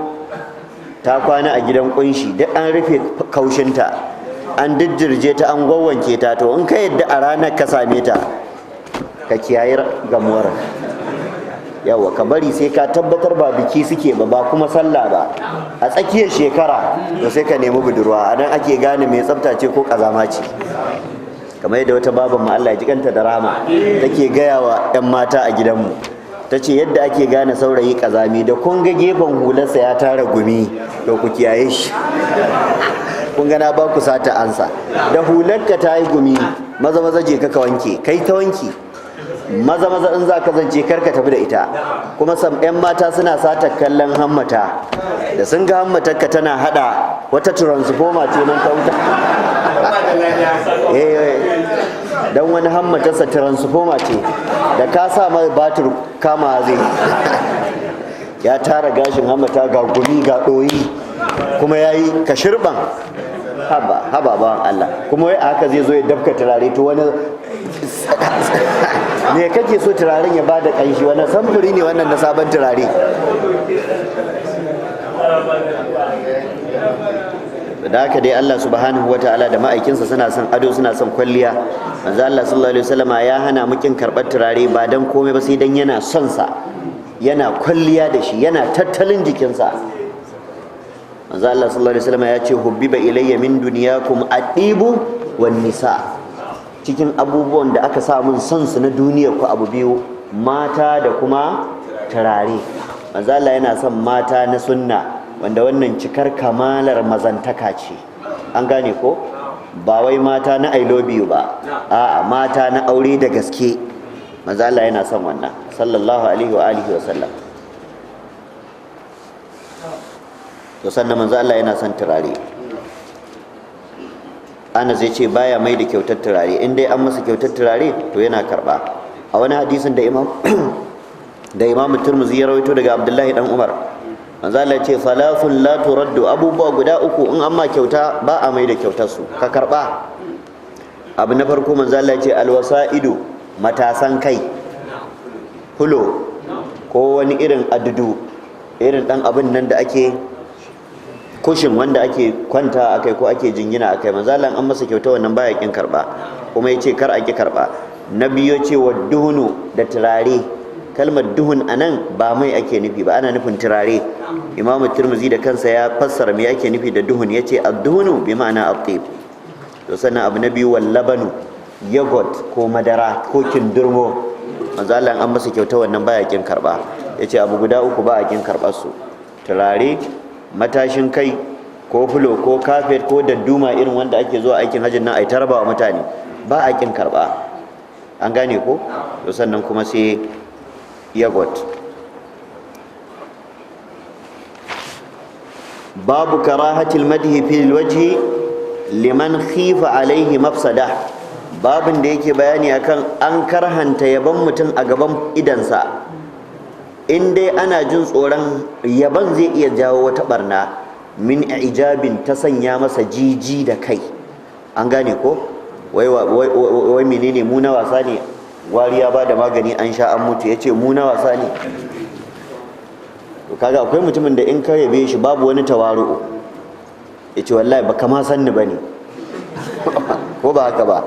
ta kwana a gidan kunshi, duk an rufe kaushinta, an dijjirje ta, an gwawwanke ta. To in ka yadda a ranar ka same ta, ka kiyaye gamuwar. Yawa, ka bari sai ka tabbatar ba biki suke ba, ba kuma sallah ba, a tsakiyar shekara, to sai ka nemi budurwa. A nan ake gane mai tsafta ce ko kazama ce. Kamar yadda wata baban mu, Allah ya jikanta da rahama, take gaya wa 'yan mata a gidanmu, ta ce yadda ake gane saurayi kazami, da kun ga gefen hularsa ya tara gumi, to ku kiyaye shi. Kun ga na ba ku sata ansa. Da hularka ta yi gumi, maza maza je ka wanke, kai ta wanki maza maza. In za ka zance, kar ka tafi da ita. Kuma sam 'yan mata suna sata kallon hammata. Da sun ga hammatarka tana hada, wata transformer ce nan ta wuta. Eh, dan wani hammatarsa transformer ce, da ka sa mai batir kama zai. Ya tara gashin hammata, ga gumi ga ɗoyi, kuma ya yi ka shirban. Haba haba bawan Allah, kuma wai a haka zai zo ya dafka turare. To wani me kake so turaren ya bada kanshi? Wannan samfuri ne wannan na sabon turare. Da haka dai Allah subhanahu wataala da ma'aikinsa suna son ado, suna son kwalliya. Manzo Allah sallallahu alaihi wasallama ya hana mu kin karɓar turare ba dan komai ba, sai dan yana son sa, yana kwalliya da shi, yana tattalin jikinsa. Manzo Allah sallallahu alaihi wasallama ya ce hubbiba ilayya min dunyakum adibu wan nisa. Cikin abubuwan da aka sa mun son su na duniyar ku abu biyu, mata da kuma turare. Manzo Allah yana son mata na sunna, wanda wannan cikar kamalar mazantaka ce, an gane ko? Ba wai mata na I love you ba, a'a, mata na aure da gaske. Manzo Allah yana son wannan, sallallahu alaihi wa alihi wa sallam. To sannan manzo Allah yana son turare. Anas ya ce baya mai da kyautar turare, in dai an masa kyautar turare to yana karba. A wani hadisin da Imam Tirmidhi ya rawaito daga Abdullahi dan Umar, manzo Allah ya ce salasun la turaddu, abubuwa guda uku in amma kyauta ba a mai da kyautar su, ka karba. Abu na farko, manzo Allah ya ce alwasaidu, matasan kai, hulo ko wani irin adudu, irin dan abin nan da ake kushin wanda ake kwanta akai ko ake jingina akai. Manzo Allah an masa kyauta wannan baya kin karba, kuma yace kar a ki karba. Na biyu yace wa duhunu, da turare. Kalmar duhun anan ba mai ake nufi ba, ana nufin turare. Imam Tirmidhi da kansa ya fassara me ake nufi da duhun, yace ad-duhunu bi ma'ana at-tib. To sannan abu na biyu wal labanu, yogurt ko madara ko kindurmo. Manzo Allah an masa kyauta wannan baya kin karba. Yace abu guda uku ba a kin karbar su: turare, matashin kai ko fulo ko kafet ko dadduma irin wanda ake zuwa aikin hajjin nan ai tarba wa mutane, ba a kin karba, an gane ko? To sannan kuma sai yogurt. Babu karahatil madhi fil wajhi liman khifa alaihi mafsada. Babin da yake bayani akan an karhanta yaban mutum a gaban idansa in dai ana jin tsoron yaban zai iya jawo wata barna, min ijabin, ta sanya masa jiji da kai, an gane ko? Wai wai menene, mu na wasa ne, gwari ya bada magani an sha an mutu, yace mu na wasa ne. To kaga akwai mutumin da in ka yabe shi babu wani tawaru'u, yace wallahi baka ma san ni bane, ko ba haka ba?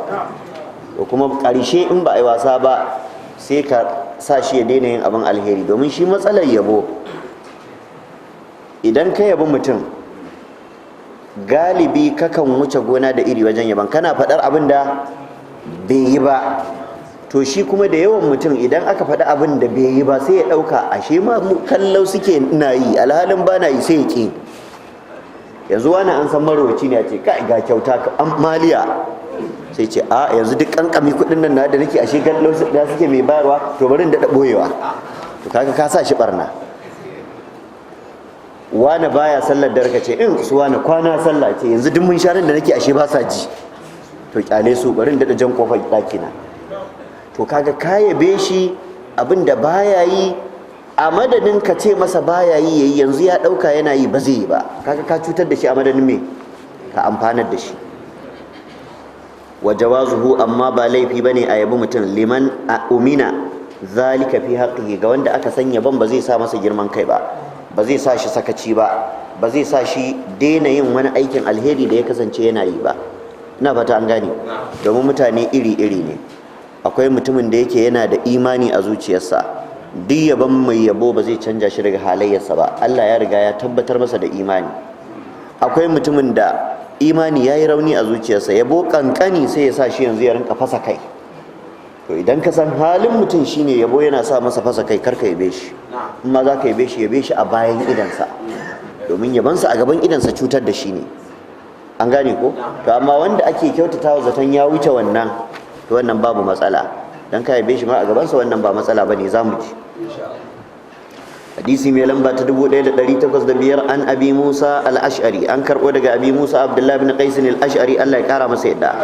To kuma ƙarshe in ba a yi wasa ba sai ka sa shi ya daina yin abin alheri, domin shi matsalar yabo, idan ka yabi mutum galibi kakan wuce gona da iri wajen yaban, kana faɗar abin da bai yi ba. To shi kuma da yawan mutum idan aka faɗi abin da bai yi ba sai ya ɗauka ashe ma kallau suke ina yi, alhalin ba na yi, sai ya ƙi. Yanzu wani an san marowaci ne, a ce kai ga kyauta an maliya, sai ce a yanzu duk kankami kuɗin nan na da nake ashe kallau da suke mai bayarwa, to bari in daɗa ɓoyewa. To kaga ka sa shi ɓarna. Wani baya sallar da ce in su wani kwana sallah ce, yanzu duk mun sharin da nake ashe ba sa ji, to kyale su, bari in daɗa jan kofar ɗakina. To kaga ka yabe shi abin da baya yi, a madadin ka ce masa baya yi yayi, yanzu ya ɗauka yana yi, ba zai yi ba. Kaga ka cutar da shi a madadin me ka amfanar da shi. Wa jawazuhu, amma ba laifi bane a yabi mutum liman umina zalika fi haqqihi, ga wanda aka sanya ban ba zai sa masa girman kai ba, ba zai sa shi sakaci ba, ba zai sa shi daina yin wani aikin alheri da ya kasance yana yi ba. Ina fata an gane. Domin mutane iri-iri ne. Akwai mutumin da yake yana da imani a zuciyarsa, duk yaban mai yabo ba zai canja shi daga halayyarsa ba, Allah ya riga ya tabbatar masa da imani. Akwai mutumin da imani ya yi rauni a zuciyarsa, yabo kankani sai ya sa shi yanzu ya rinka fasa kai. To idan ka san halin mutum shine yabo yana sa masa fasa kai, karka yabe shi. In ma za ka yabe shi, yabe shi a bayan idansa, domin yabansa a gaban idansa cutar da shi ne, an gane ko? To amma wanda ake kyautatawa zaton ya wuce wannan, to wannan babu matsala, dan ka yabe shi ma a gabansa wannan ba matsala bane, zamu ci. Hadisi mai lamba ta 1805, an Abi Musa al-Ash'ari, an karbo daga Abi Musa Abdullah ibn Qais al-Ash'ari, Allah ya kara masa yadda.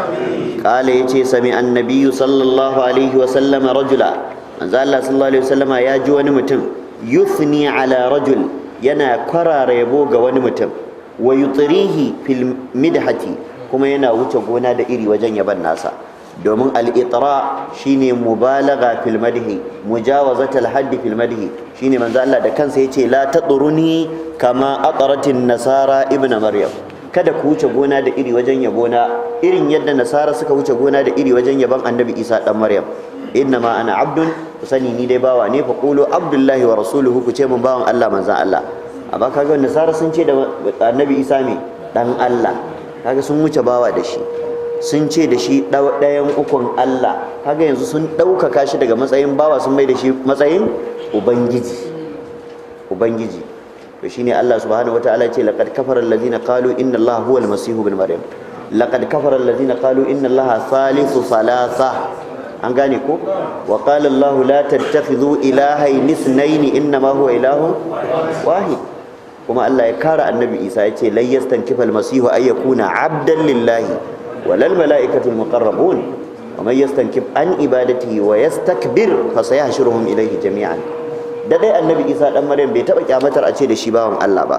Kala, yace, sami annabiyyu sallallahu alaihi wa sallama rajula, manzo Allah sallallahu alaihi wa sallama ya ji wani mutum, yuthni ala rajul, yana kwarara yabo ga wani mutum, wa yutrihi fil midhati, kuma yana wuce gona da iri wajen yaban nasa, domin al-itra shine mubalagha fil madhi, mujawazat al-hadd fil madhi. Shine manzo Allah da kansa yace, la tadruni kama atratin nasara ibn Maryam, kada ku wuce gona da iri wajen yabona irin yadda Nasara suka wuce gona da iri wajen yaban Annabi Isa dan Maryam. Inna ma ana abdun, ku sani ni dai bawa ne, fa qulu abdullahi wa rasuluhu, ku ce mun bawan Allah, manzon Allah. Amma kaga Nasara sun ce da Annabi Isa me? Dan Allah. Kaga sun wuce bawa da shi, sun ce da shi ɗayan ukun Allah. Kaga yanzu sun ɗaukaka shi daga matsayin bawa, sun mai da shi matsayin ubangiji, ubangiji. To shine Allah subhanahu wataala ce, laqad kafara allazina qalu inna Allaha huwa al-masih ibn Maryam, laqad kafara allazina qalu inna Allaha thalithu thalatha. An gane ko? Wa qala Allahu la tattakhidhu ilahayn ithnayn, innama huwa ilahun wahid. Kuma Allah ya kara Annabi Isa, ya ce, lan yastankifa al-masihu ay yakuna abdan lillahi walal mala'ikatu al-muqarrabun wa man yastankif an ibadatihi wa yastakbir fa sayahshuruhum ilayhi jami'an. Da dai Annabi Isa dan Maryam bai taba kyamatar a ce da shi bawan Allah ba,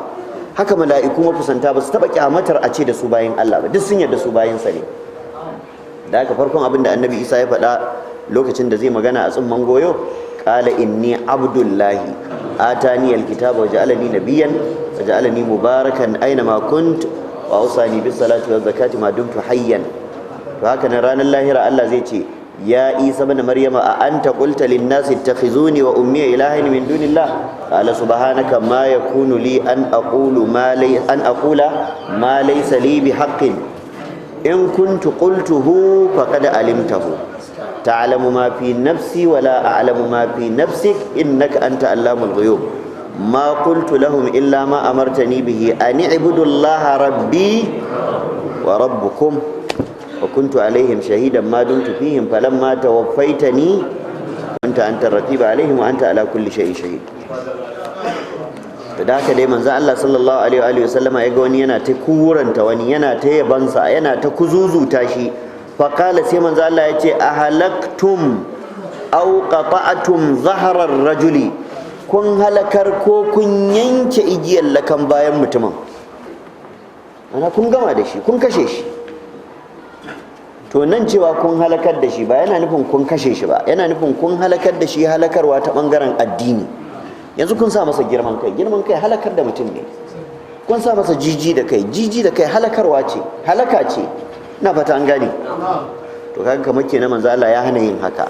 haka mala'iku makusanta ba su taba kyamatar a ce da su bayin Allah ba, duk sun yarda su bayin sa ne. Da haka farkon abin da Annabi Isa ya faɗa lokacin da zai magana a tsumman goyo, qala inni abdullahi atani alkitaba wa ja'alani nabiyyan wa ja'alani mubarakan aina ma kunt wa awsani bis salati waz zakati ma dumtu hayyan. To haka nan ranar lahira Allah zai ce, ya Isa ibn Maryama, a anta qulta lin nasi ittakhizuni wa ummi ilahayn min dunillah? Qala subhanaka, ma yakunu li an aqula ma laysa li bihaqqin, in kuntu qultuhu faqad alimtahu, ta'lamu ma fi nafsi wa la a'lamu ma fi nafsik, innaka anta allamul ghuyub, ma qultu lahum illa ma amartani bihi an i'budu Allaha rabbi wa rabbukum, wa kuntu alaihim shahidan ma dumtu fihim, falamma tawaffaytani kunta anta raqiba alaihim wa anta ala kulli shay'in shahid. Da haka dai manzo Allah sallallahu alaihi wa sallama ya ga wani yana ta kuranta wani, yana ta yabansa, yana ta kuzuzuta shi. Faqala, sai manzo Allah ya ce, ahalaktum aw qata'tum dhahra rajuli, kun halakar ko kun yanke igiyar lakan bayan mutumin? Ana kun gama da shi, kun kashe shi. To nan cewa kun halakar da shi ba yana nufin kun kashe shi ba, yana nufin kun halakar da shi halakarwa ta bangaren addini. Yanzu kun sa masa girman kai, girman kai halakar da mutum ne. Kun sa masa jiji da kai, jiji da kai halakarwa ce, halaka ce. Ina fata an gane. To kaga kamar kenan manzo Allah ya hana yin haka,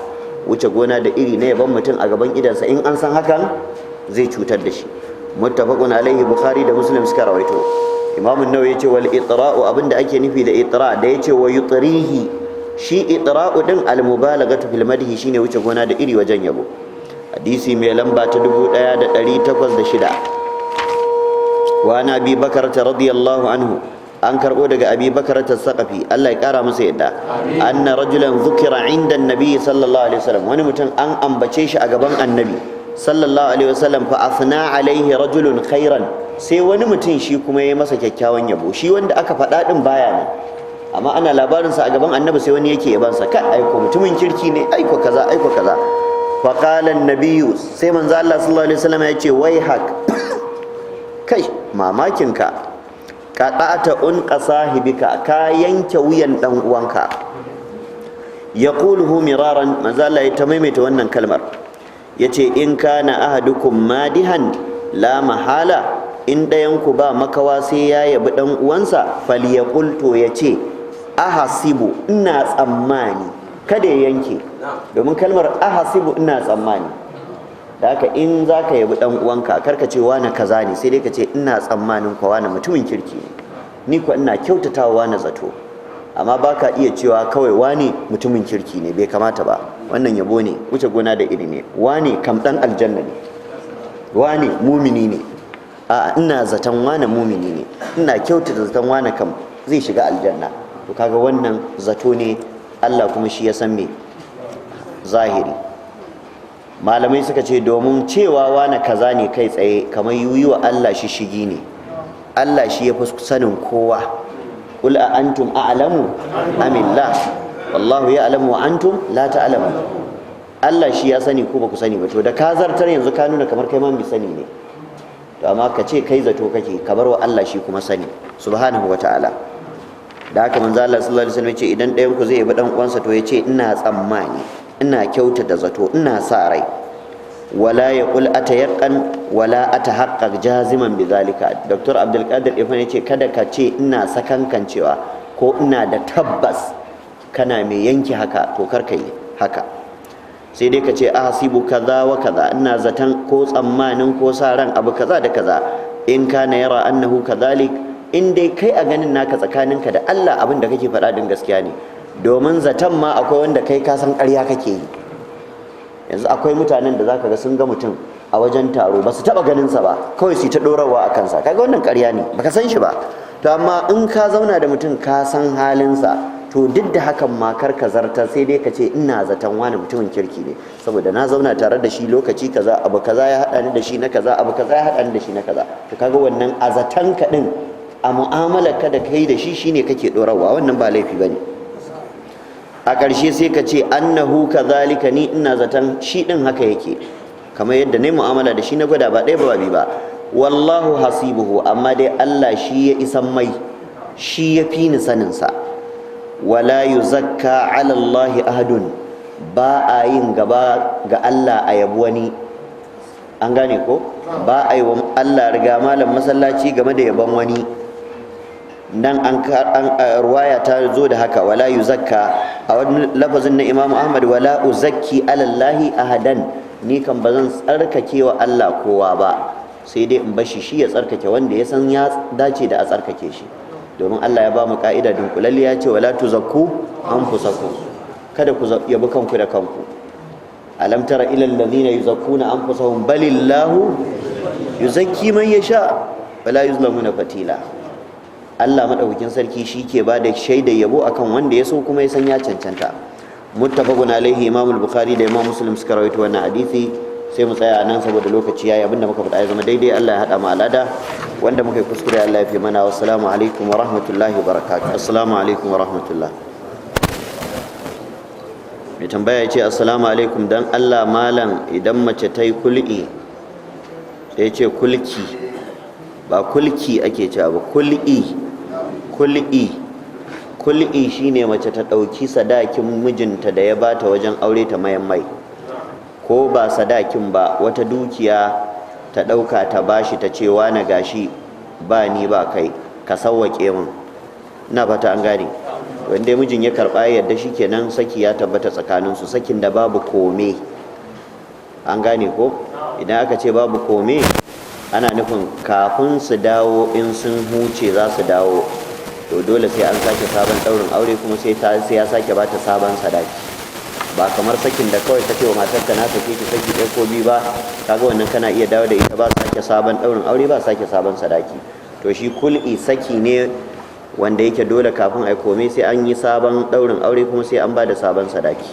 wuce gona da iri na yaban mutum a gaban idansa in an san hakan zai cutar da shi. Muttafaqun alaihi, Bukhari da Muslim suka rawaito. Imam an-Nawawi yace, wal itra'u, abinda ake nufi da itra da yace wa yutrihi, shi itra'u din al mubalaghatu fil madhi, shine wuce gona da iri wajen yabo. Hadisi mai lamba ta 1806, wa an Abi Bakarata radiyallahu anhu, an karbo daga Abi Bakarata Saqafi, Allah ya kara masa yadda, anna rajulan dhukira inda annabi sallallahu alaihi wasallam, wani mutum an ambace shi a gaban Annabi sallallahu alaihi wasallam, fa athna alaihi rajulun khairan, sai wani mutum shi kuma ya masa kyakkyawan yabo. Shi wanda aka faɗa din baya nan, amma ana labarinsa a gaban Annabi, sai wani yake yabansa, kai, aiko mutumin kirki ne, aiko kaza, aiko kaza. Fa qala an sai manzo Allah sallallahu alaihi wasallam ya ce, waihak, kai mamakinka, qata'ta unqa sahibika, ka yanke wuyan dan uwanka. Yaquluhu miraran, manzo Allah ya ta maimaita wannan kalmar, yace, in kana ahadukum madihan la mahala, in ɗayan ku ba makawa sai ya yabi dan uwansa, falyaqul, to yace, ahasibu, ina tsammani. Kada ya yanke, domin kalmar ahasibu, ina tsammani. Da haka in za ka yabi dan uwanka, kar ka ce wani kaza ne, sai dai ka ce ina tsammanin kwa wani mutumin kirki ne, ni ko ina kyautatawa na zato. Amma ba ka iya cewa kawai wani mutumin kirki ne, bai kamata ba. Wannan yabo ne, wuce gona da iri ne. Wani kam dan aljanna ne, wani mumini ne. A ina zaton wani mumini ne, ina kyautata zaton wani kam zai shiga aljanna. To kaga wannan zato ne, Allah kuma shi ya san me zahiri. Malamai suka ce domin cewa wane kaza ne kai tsaye kamar yi wa Allah shi shigi ne. Allah shi ya fi sanin kowa. Qul a antum a'lamu amillah wallahu ya'lamu wa antum la ta'lamun. Allah shi ya sani ko ba ku sani ba. To da ka zartar yanzu ka nuna kamar kai ma mai sani ne. To amma ka ce kai zato kake, ka bar wa Allah shi kuma sani subhanahu wata'ala. Da haka manzo Allah sallallahu alaihi wasallam ya ce idan ɗayan ku zai yabi dan uwansa to ya ce ina tsammani, ina kyautata zato, ina sa rai. Wala yaqul atayaqqan wala atahaqqaq jaziman bidhalika. Dr. Abdul Qadir Ifan yace kada ka ce ina sakankancewa ko ina da tabbas, kana mai yanke haka, to kar ka yi haka. Sai dai ka ce ahsibu kaza wa kaza, ina zaton ko tsammanin ko sa ran abu kaza da kaza. In kana yara annahu kadhalik, in dai kai a ganin naka tsakaninka da Allah abin da kake faɗa din gaskiya ne. Domin zaton ma akwai wanda kai ka san ƙarya kake yi. Yanzu akwai mutanen da zaka ga sun ga mutum a wajen taro ba su taɓa ganin sa ba, kawai su ta ɗorarwa a kansa. Kaga wannan ƙarya ne, baka san shi ba. To amma in ka zauna da mutum ka san halinsa, to duk da hakan ma kar ka zarta, sai dai ka ce ina zaton wani mutumin kirki ne saboda na zauna tare da shi lokaci kaza, abu kaza ya haɗa ni da shi na kaza, abu kaza ya haɗa ni da shi na kaza. To kaga wannan a zaton ka ɗin, a mu'amalar ka da kai da shi shine kake ɗorarwa, wannan ba laifi bane. A ƙarshe sai ka ce annahu kadhalika, ni ina zaton shi ɗin haka yake kamar yadda nayi mu'amala da shi na gwada ba ɗaya ba biyu ba. Wallahu hasibuhu, amma dai Allah shi ya isan mai, shi ya fi ni sanin sa. Wala yuzakka ala Allah ahadun, ba a yin gaba ga Allah a yabi wani. An gane ko? Ba a yi wa Allah riga malam masallaci game da yabon wani. Nan an ruwaya ta zo da haka, wala yuzakka. A wani lafazin na Imam Ahmad, wala uzakki ala Allah ahadan, ni kan bazan tsarkake wa Allah kowa ba, sai dai in bashi shi ya tsarkake wanda ya san ya dace da a tsarkake shi. Domin Allah ya ba mu ka'ida dunkulalli, ya ce wala tuzakku anfusakum, kada ku yabi kanku da kanku. Alam tara ila alladhina yuzakkuna anfusahum balillahu yuzakki man yasha wala yuzlamuna fatila. Allah madaukakin sarki shi ke ba da shaidar yabo akan wanda ya so kuma ya san ya cancanta. Muttafaqun alaihi, Imam al-Bukhari da Imam Muslim suka rawaito wannan hadisi. Sai mu tsaya nan saboda lokaci yayi. Abinda muka faɗa ya zama daidai, Allah ya hada mu alada. Wanda muka yi kuskure, Allah ya fi mana. Wassalamu alaikum wa rahmatullahi wa barakatuh. Assalamu alaikum wa rahmatullah. Mai tambaya ya ce assalamu alaikum, dan Allah malam, idan mace ta yi kul'i, sai ya ce kulki, ba kulki ake cewa ba, kul'i. Kul'i, kul'i shine mace ta ɗauki sadakin mijinta da ya bata wajen aure ta mayan mai, ko ba sadakin ba, wata dukiya ta ɗauka ta bashi, ta ce na gashi, ba ni ba kai, ka sawwaƙe min. Ina fata an gane. Wanda mijin ya karɓa ya yarda, shikenan, saki ya tabbata tsakaninsu, sakin da babu kome. An gane ko? Idan aka ce babu kome, ana nufin kafin su dawo, in sun huce za su dawo, to dole sai an sake sabon ɗaurin aure, kuma sai ya sake bata sabon sadaki. Ba kamar sakin da kawai ka ce wa matarka na sake ki saki ɗaya ko biyu ba, kaga wannan kana iya dawo da ita, ba sake sabon ɗaurin aure, ba sake sabon sadaki. To shi kul'i saki ne wanda yake dole kafin a kome sai an yi sabon ɗaurin aure, kuma sai an ba da sabon sadaki.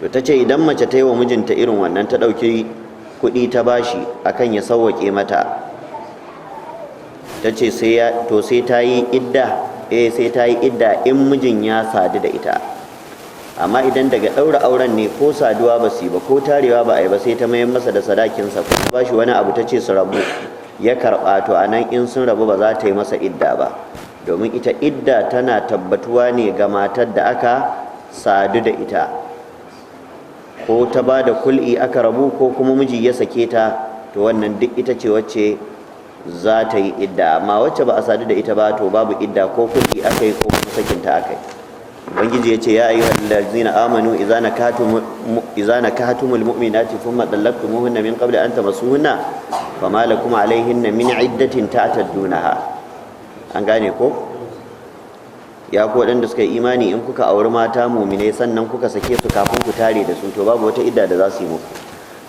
To ta ce idan mace ta yi wa mijinta irin wannan, ta ɗauki kuɗi ta bashi akan ya sawwaƙe mata, ta ce to sai ta yi idda. Eh, sai ta yi idda in mijin ya sadu da ita. Amma idan daga ɗaura auren ne, ko saduwa ba su yi ba, ko tarewa ba a yi ba, sai ta mayar masa da sadakinsa ko ta bashi wani abu ta ce su rabu, ya karɓa, to a nan in sun rabu ba za ta yi masa idda ba. Domin ita idda tana tabbatuwa ne ga matar da aka sadu da ita, ko ta ba da kul'i aka rabu, ko kuma miji ya sake ta, to wannan duk ita ce wacce za ta yi idda. Amma wacce ba a sadu da ita ba, to babu idda, ko kul'i aka yi ko kuma sakinta aka yi. Ubangiji ya ce ya ayyuhal ladzina amanu idza nakahatumul mu'minati thumma talaqtumuhunna min qabli an tamassuhunna fama lakum alaihinna min iddatin ta'taddunaha. An gane ko? Ya ku waɗanda suka yi imani, in kuka auri mata mumine sannan kuka sake su kafin ku tare da su, to babu wata idda da za su yi muku.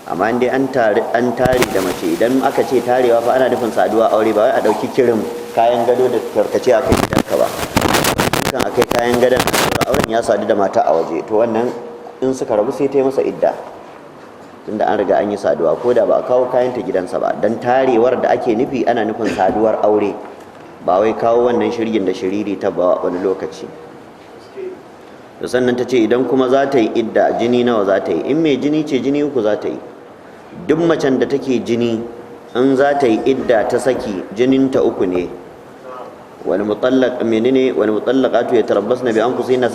Amma in dai an tare da mace, idan aka ce tarewa fa ana nufin saduwa aure, ba wai a ɗauki kirin kayan gado da tarkace a kai gidanka ba. Kan akai kayan gadon, auren ya sadu da mata a waje, to wannan in suka rabu sai ta yi masa idda. Tunda an riga an yi saduwa, ko da ba a kawo kayanta gidansa ba. Dan tarewar da ake nufi, ana nufin saduwar aure, ba wai kawo wannan shirgin da shiriri ta ba wani lokaci. To sannan ta ce idan kuma za ta yi idda, jini nawa za ta yi? In mai jini ce, jini uku za ta yi. Duk macen da take jini, in za ta yi idda ta saki, jininta uku ne. Wal mutallaq menene? Wal mutallaqatu yatarabbasna bi anfusihinna.